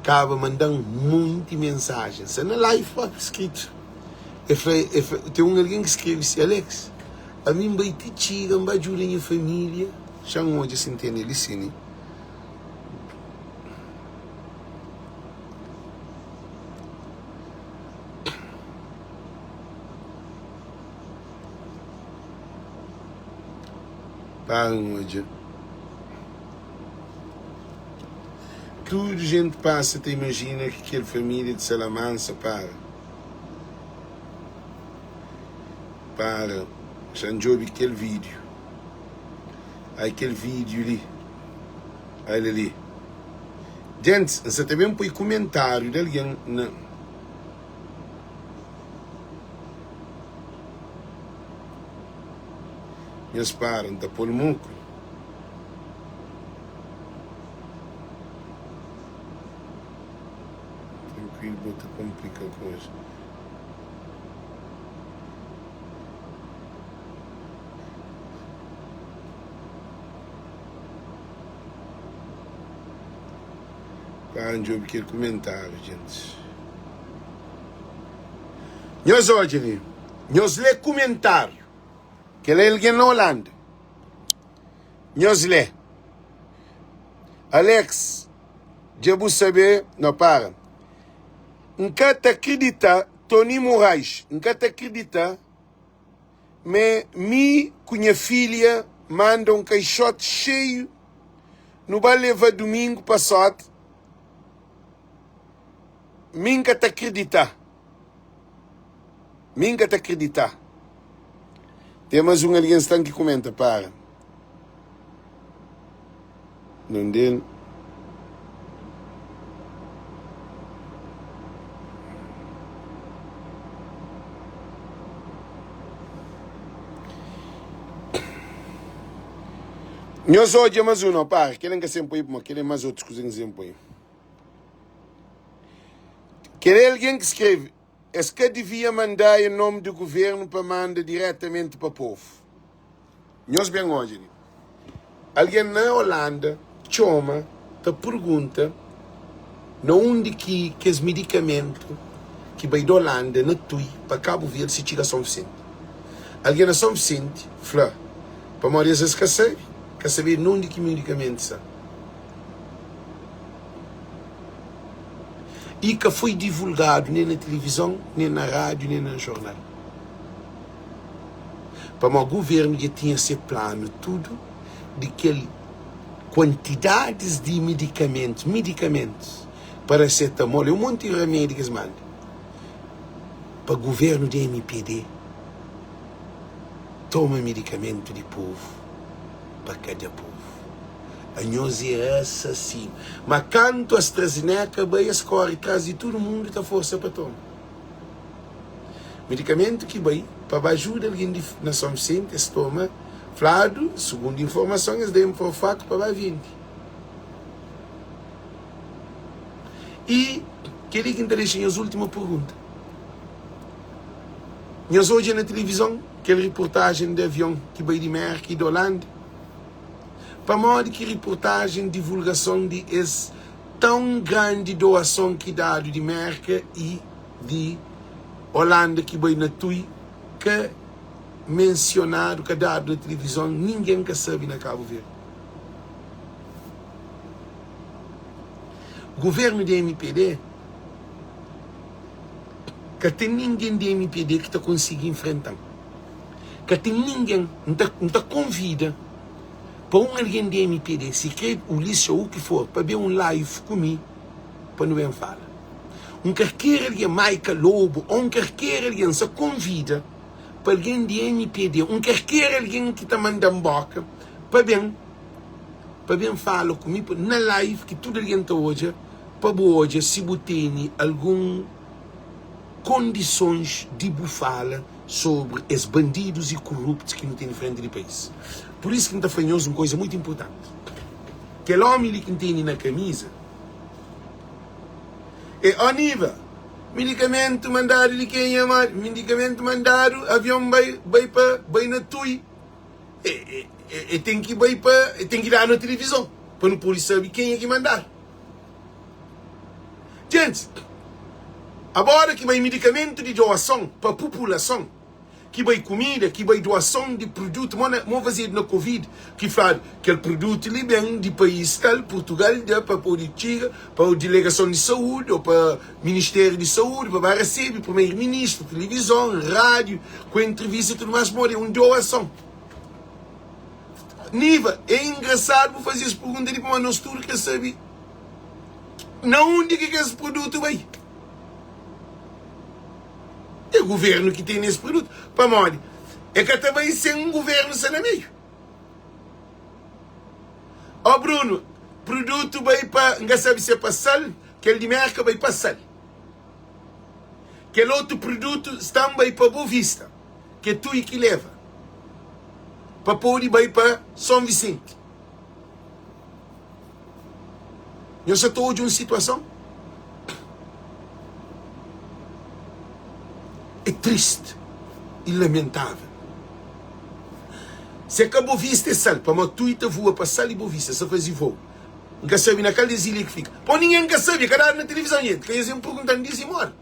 kaba manda-m monti mensajen. Sta na live propi skritu. E fla, e fla, ten un algen ki skrebe si, Alex, ami N bai ti txiga, N ba djuda nha família. Xa-m odja si N tene li si ni. Para N odja. Tudu jenti pasa ta imajina ki kel família di Salamansa para. Para. Xa N djobe kel vídiu. Ai kel vídiu li. Ai li. Gentis, N sa ta ben poi kumentáriu di algen na. Nhos para, N ta pô-l moku. Trankuilu, bo ta konplika koza. Para N djobe kel kumentáriu, gentis. Nhos odja li, nhos lé kumentáriu. Kel é algen na Holanda. Nhos lé. Alex, dja bu sabê. No, para. N ka ta kridita, Tony Morais, N ka ta kridita me mi ku nha filha manda un kaixote xeiu nu ba leva domingo pasóde mi N ka ta kridita mi N ka ta kridita Ten mas un algen sta ki kumenta para Nondel. Nhos odja mas un, no para, kel-la N ka sen poi, pamodi kel-la é más otus kuza ki N sen poi. Kel-la é algen ki skrebe, Es ka divia mandá en nome di guvernu pa manda diretamenti pa povu. Nhos ben odja li. Algen na Holanda txoma ta pergunta na undi ki kes midikamentu ki bai di Holanda na Tui pa Kabu Verdi si txiga Son Visenti. Algen na Son Visenti fla pamodi es es ka sabe, ka sabedu na undi ki midikamentu sta. I ka foi divulgadu nen na tilivizon, nen na rádiu, nen na jornal. Pamodi guvernu dja tinha se planu tudu di kel kuantidadis di midikamentus, midikamentus, paracetamol, é un monti di ramedi ki es manda pa guvernu di mpd toma midikamentu di povu pa ka da povu. Anhos é asasinu. Ma kantu AstraZeneca bai es kori tras di tudu mundu ta forsa pa toma. Medikamentu ki bai pa ba ajuda algen di na São Vicente es toma fladu sugundu informason es da Emprofac pa ba vende. I keli ki N ta dexa nhos ultima pergunta. Nhos odja na tilivizon kel riportajen di avion ki bai di Merka i di Holanda? Pamodi ki riportajen divulgason di es tãu grandi doason ki dadu di Merka i di Olanda ki bai na Tui ka mensionadu, ka dadu na tilivizon, ningen ka sabe na Kabu Verdi? Guvernu di mpd ka ten ningen di mpd ki ta konsigi infrenta-m. Ka ten ningen. N ta, N ta konvida pa un algen di mpd, si kre Ulisses ô u ki for, pa ben un live ku mi pa nu ben fala. Un karker algen, Maika Lobo ô un karker algen, N sa konvida pa algen di mpd, un karker algen ki ta manda-m boka pa ben, pa ben fala ku mi na live ki tudu algen ta odja, pa bu odja si bu tene algun kondisons di bu fala sobri es bandidus i kuruptus ki nu tene frenti di país. Pur isu ki N ta fla nhos un koza mutu inpurtanti. Kel omi li ki N tene na kamiza é Oniva. Midikamentu mandadu di kenha? Midikamentu mandadu, avion bai, bai pa, bai na Tui. E, e, e ten ki bai pa, e ten ki dadu na tilivizon pa nu pode sabe kenha ki mandadu. Djentis, abora ki bai midikamentu di doason pa pupulason, ki bai kumida, ki bai doason di prudutu, mo na, mo fazedu na Covid, ki fladu kel prudutu li ben di país tal, Purtugal da pa pode txiga pa dilegason di saúdi o pa Ministériu di Saúdi pa ba resebe primeru ministru, tilivizon, rádiu, ku entrevista i tudu más, pamodi é un doason. Niva, é engrasadu bu faze es pergunta li pamodi nos tudu krê sabe na undi ki kes produtu bai. É guvernu ki tene es produtu pamodi é ka ta bai sen guvernu sta na meiu. Ó Bruno, produtu bai pa, N ka sabe si é pa sal, kel di Merka bai pa sal. Kel otu produtu sta bai pa Bovista. Ke tui ki leva pa pode bai pa Son Visenti. Nhos sa ta odja un situason? É triste e lamentável. Se ka Bovista é sal, pamodi tui ta voa pa sal e Bovista sa faze voo. N ka sabe na kal des ilha ki fika. Pô ningen ka sabe, ka dadu na tilivizon, jenti. Ka nhos ben pergunta-m dizimodi.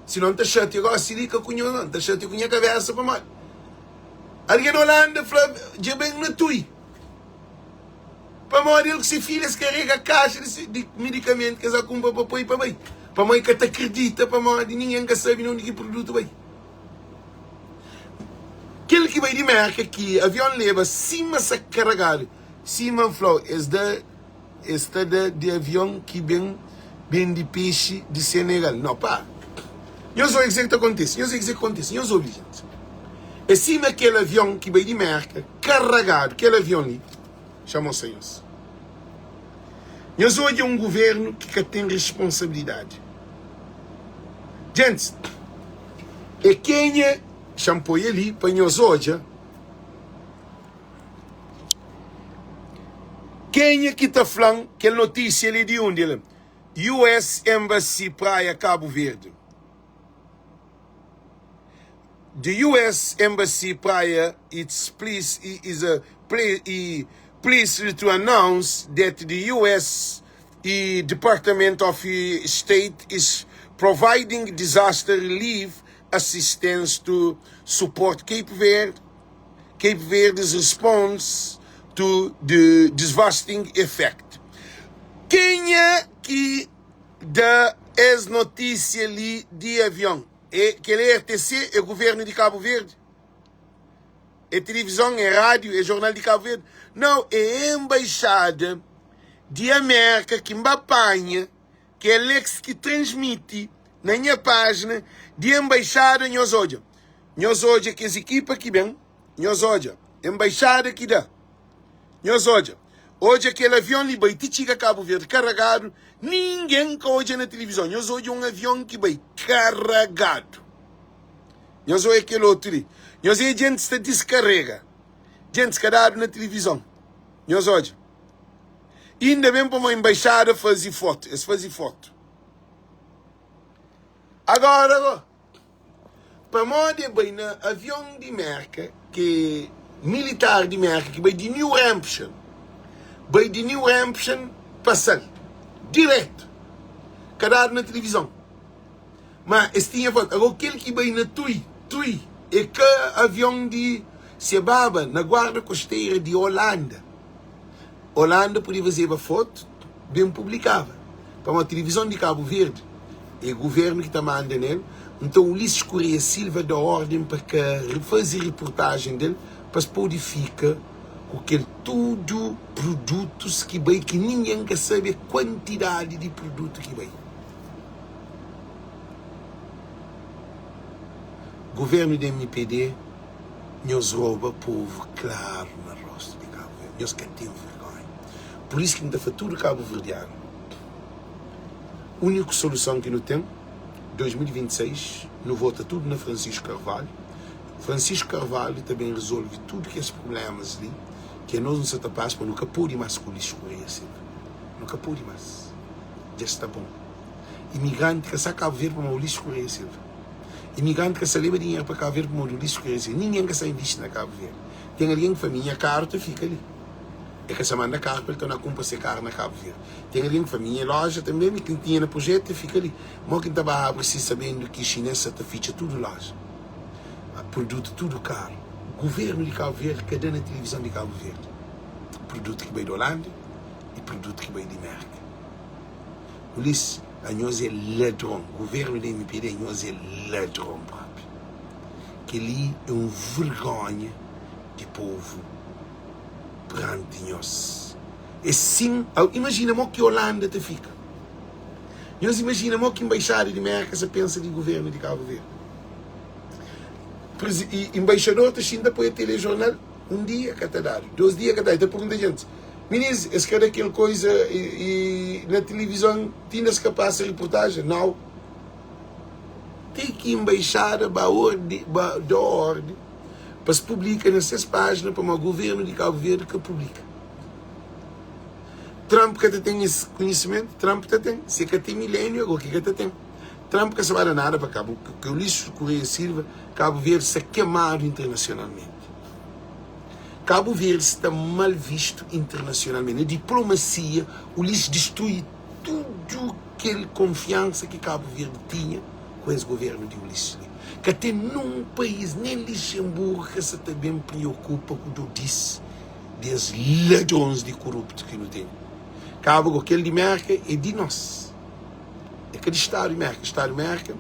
Sinon N ta xatia gosi li ka ku nho no, N ta xatia ku nha kabesa pamodi algen Holanda fla dja ben na tui pamodi el ku se filha es karega kaxa di, di medikamentu ki es a kunpra pa poi pa bai pamodi ka ta kridita pamodi ningen ka sabe na undi ki produtu bai. Kel ki bai di Merka ki avion leba sima sa karagadu sima N flau es da Es ta da di avion ki ben bendi pexi di Senegal. No, pa. Nhos obi kuzê ki ta kontise. Nhos obi kuzê ki kontise. Nhos obi, jenti. É sima kel avion ki bai di Merka, karagadu. Kel avion li, xa mostra nhos. Nhos odja un guvernu ki ka ten responsabilidadi. Gentis, é kenha, xa-m poi ali pa nhos odja. Kenha ki ta fla-m kel notísia li di undi el? US Embassy Praia Cabo Verde The US Embassy Praia it's pleased is a pleased to announce that the US Department of State is providing disaster relief assistance to support Cape Verde Cape Verde's response to the devastating effect. Kenha ki da es notísia li di avion? É kel RTC? É governo di Cabo Verde? É tilivizon? É rádio? É jornal di Cabo Verde? Nau, é embaixada di Amérka ki N ba panha Kel ex ki transmiti na nha pájina di embaixada nhos odja nhos odja kes ekipa ki ben nhos odja embaixada ki da nhos odja odja kel avion li bai ti txiga Cabo Verde karagadu ningen ka odja na tilivizon nhos odja un avion ki bai karagadu nhos odja kel otu li nhos odja djentis ta diskarega djentis ka dadu na tilivizon nhos odja. Inda ben pamo embaixada fazi foto, es fazi foto. Agora go, pamodi e bai na avion di Merka, ke militar di Merka ki bai di New Hampshire, bai di New Hampshire pa Sal, direto, ka dadu na tilivizon. Ma es tinha foto. Agora kel ki bai na Tui, Tui e ka avion di se baba na guarda costeira di Holanda. Holanda podia fazeba foto, ben publikava. Pamodi tilivizon di Kabu Verdi e guvernu ki ta manda nel, nton Ulisses Correia Silva da orden pa ka faze reportajen del pa es pode fika ku kel tudu produtus ki bai ki ningen ka sabe kuantidadi di produtu ki bai. Governo di MPD nhos roba povo claro na rosto di Cabo Verde nhos ka ten vergonha por isso ki nta fla tudo cabo verdiano unico solução ki nu ten 2026 nu vota tudo na Francisco Carvalho Francisco Carvalho ta ben resolve tudo kes problemas li ki anos nu sa ta pasa pa nu ka pode mas ku lixo Correia Silva nu ka pode mas dja sta bom Imigranti ka sa Kabu Verdi pamodi Ulisses Correia Silva. Imigranti ka sa leba dinheru pa Kabu Verdi pamodi Ulisses Correia Silva. Ningen ka sa invisti na Kabu Verdi. Ten algen ki fla mi nha karu ta fika li. E ka sa manda karu pa el torna kunpra se karu na Kabu Verdi. Ten algen ki fla mi nha loja tanbe mi ki N tinha na projetu ta fika li. Mo ki N ta ba abri si sabendu ki xines sa ta fitxa tudu loja. Produtu tudu karu. Guvernu di Kabu Verdi ka da na tilivizon di Kabu Verdi produtu ki bai di Holanda i produtu ki bai di Merka. Ulisses anhos é ladron governo di mpd anhos é ladron propi keli é um vergonha di povo perante nhos é sim imagina mo ki Holanda ta fika nhos imagina mo ki embaixada di merka sa pensa di governo di Cabo Verde embaixador ta xinta apoia telejornal um dia ka ta dadu dos dia ka ta dadu ta pergunta djentes. Minis, es ka da kel koiza i na tilivizon tinda es ka pasa riportajen? Nau. Ti ki inbaixada ba ordi, ba da ordi pa es publika na ses pajina pamodi guvernu di Kabu Verdi ka publika. Trump ka ta ten es konhisimentu? Trump ta ten. Si e ka ten mileniu ago ki ka ta ten. Trump ka sa ba da nada pa Kabu, ke Ulisses Correia Silva, Kabu Verdi sta kemadu internasionalmenti. Kabu Verdi sta mal vistu internasionalmenti. Na diplomasia, Ulisses distrui tudu kel konfiansa ki Kabu Verdi tinha ku es governu di Ulisses li. Ka ten nun país, nen Lixenburgu ka sa ta ben priokupa ku dodis di es ladrons di koruptu ki nu tene. Kaba go, kel di Merka é di nos. É ka di Stadu di Merka. Stadu di Merka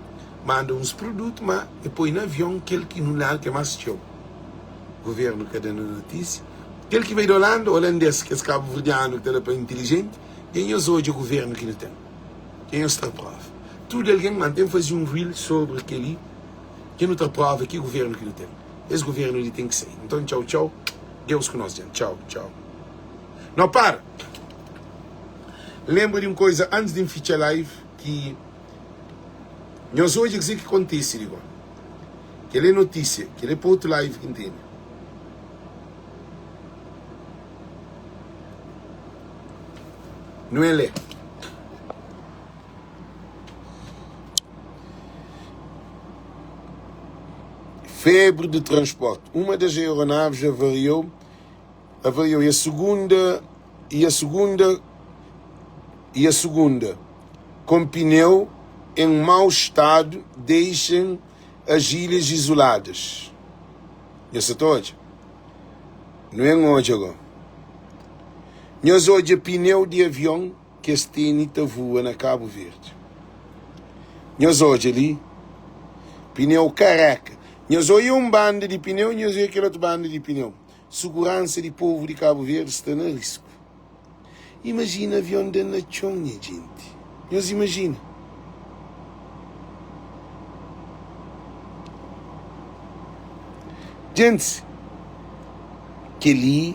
manda uns produtu, ma e poi na avion kel ki nu lal ki é más txeu. Governo ka da na notísia. Kel ki bai di Holanda, holandês, kes kabuverdianu ki ta da pa inteligenti, dja nhos odja governo ki nu ten. Dja nhos tra prova. Tudu algen ma ten faze un reel sobri keli, dja nu tra prova ki governo ki nu ten. Es governo li ten ki sai. Nton txau txau, Deus ku nos djent. Txau txau. No para. Lembra di un koisa antis di N fitxa live ki nhos odja kuzê ki kontise li gó. Kel é notísia, kel é pa otu live ki N tene. Nu ben lé. Febre de transporte. Uma das aeronaves avariou, avariou e a segunda e a segunda e a segunda com pneu em mau estado deixem as ilhas isoladas. Nhos sa ta odja? Nu en odja go. Nhos odja pneu di avion ki es tene ta vua na Cabo Verde. Nhos odja li, pneu kareka. Nhos oia un banda di pneu, nhos oia kel otu banda di pneu. Suguransa di povu di Cabo Verde sta na risku. Imajina avion da na txon, nha djenti. Nhos imajina. Djentis, kel-li,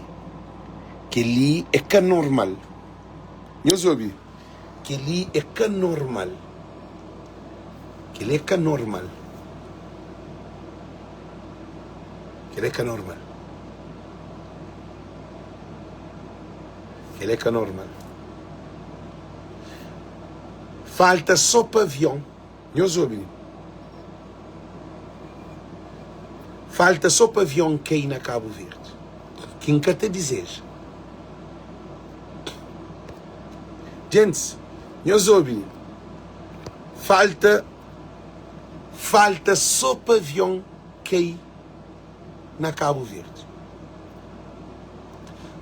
kel-li é ka normal. Nhos obi, kel-li é ka normal. Kel-li é ka normal. Kel-li é ka normal. Kel-li é ka normal. Falta sô pa avion. Nhos obi li. Falta sô pa avion kai na Kabu Verdi. Ki N ka ta dizeja. Gentis, nhos obi li. Falta, falta sô pa avion kai na Kabu Verdi.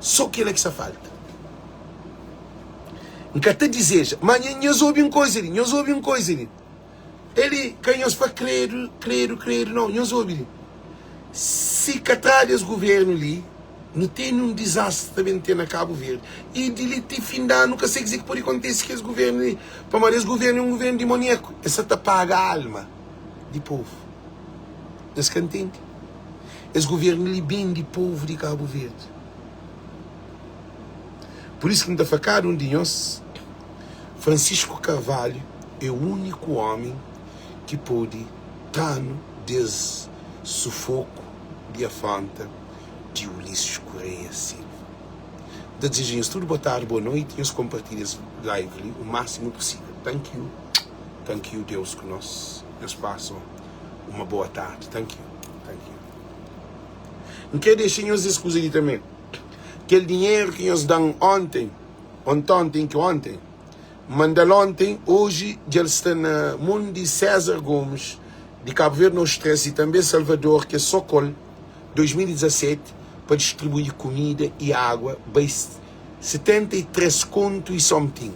Sô kela ki sa falta. N ka ta dizeja. Ma nhos obi un koza li, nhos obi un koza li. Eli ka nhos fla kredu, kredu, kredu, nau. Nhos obi li. Si ka tradu es guvernu li, nu tene un dizastri ta ben ten na Kabu Verdi. I di li ti fin di anu, ka sai kuzê ki pode kontise ku es guvernu li. Pamodi es guvernu é un guvernu dimoniaku. Es sa ta paga alma di povu. Nhos ka ntende? Es guvernu li ben di povu di Kabu Verdi. Pur isu ki N ta fla kada un di nhos, Francisco Carvalho é úniku ómi ki pode tra-nu des sufoku di afronta di Ulisses Correia Silva. N ta dizeja nhos tudu boa tardi, boa noiti, nhos konpartilha es live li u másimu pusível. Thank you, thank you, Deus ku nos, nhos pasa uma boa tardi. Thank you, thank you. N kre dexa nhos es kuza li tanbe. Kel dinheru ki nhos da-m onten, ontonten ki onten, N manda-l onten, oji dja el sta na mon di César Gomes, di Cabo Verde No Stress i tanbe Salvador, ki é so kol, 2017, pa distribui kumida i agua bai 73 kontu i something.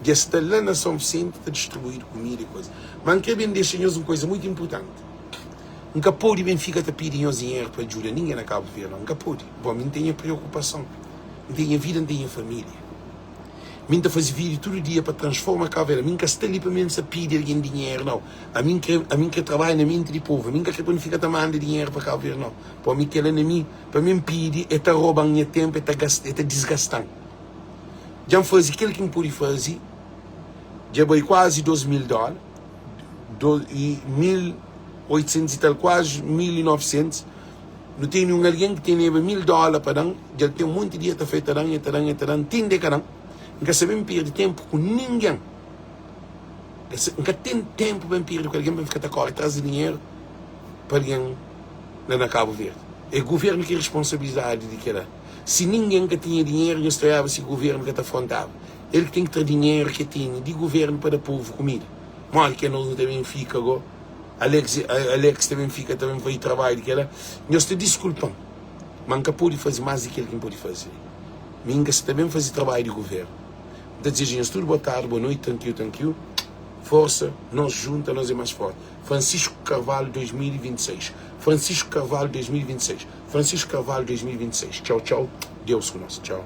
Dja sta la na São Vicente ta distribuídu kumida i koza. Ma N kre ben dexa nhos un koza muitu inpurtanti. N ka pode ben fika ta pidi nhos dinheru pa djuda ningen na Kabu Verdi, nau. N ka pode. Bon, mi N ten nha preokupason, N ten nha vida, N ten nha família. Mi N ta faze vídiu tudu dia pa transforma Kabu Verdi. Ami N ka sta li pa mi N sa pidi algen dinheru, nau. Ami N kre, ami N kre trabadja na menti di povu. Ami N ka kre pa nu fika ta manda dinheru pa Kabu Verdi, nau. Pamodi mi kela na mi, pa mi N pidi, e ta roba-m nha tenpu, e ta gasta, e ta disgasta-m. Dja N faze kel ki N pode faze, dja bai kuazi 2000 dóla, do, i 1800 i tal, kuazi 1900. Nu tene un algen ki teneba 1000 dóla pa da-m, dja el ten monti dia ta fla, el ta da-m, el ta da-m, el ta da-m, tinde ka da-m. N ka sa ben perde tenpu ku ningen. N ka ten tenpu pa N perde ku algen pa N fika ta kóre tras di dinheru pa algen la na Kabu Verdi. É guvernu ki responsabilidadi di kela. Si ningen ka tinha dinheru, nhos ta oiaba si guvernu ka ta afrontaba. El ki ten ki tra dinheru ki el tene di guvernu pa da povu kumida. Modi ki anos nu ta ben fika go? Alex, Alex ta ben fika ta ben faze trabadju di kela. Nhos ta diskulpa-m, ma N ka pode faze más di kel ki N pode faze li. Mi N ka sa ta ben faze trabadju di guvernu. N ta dizeja nhos tudu boa tardi, boa noiti, tankiu, tankiu. Forsa, nos juntu anos é más forti. Francisco Carvalho 2026 Francisco Carvalho 2026 Francisco Carvalho 2026 Tchau tchau Deus ku nos tchau.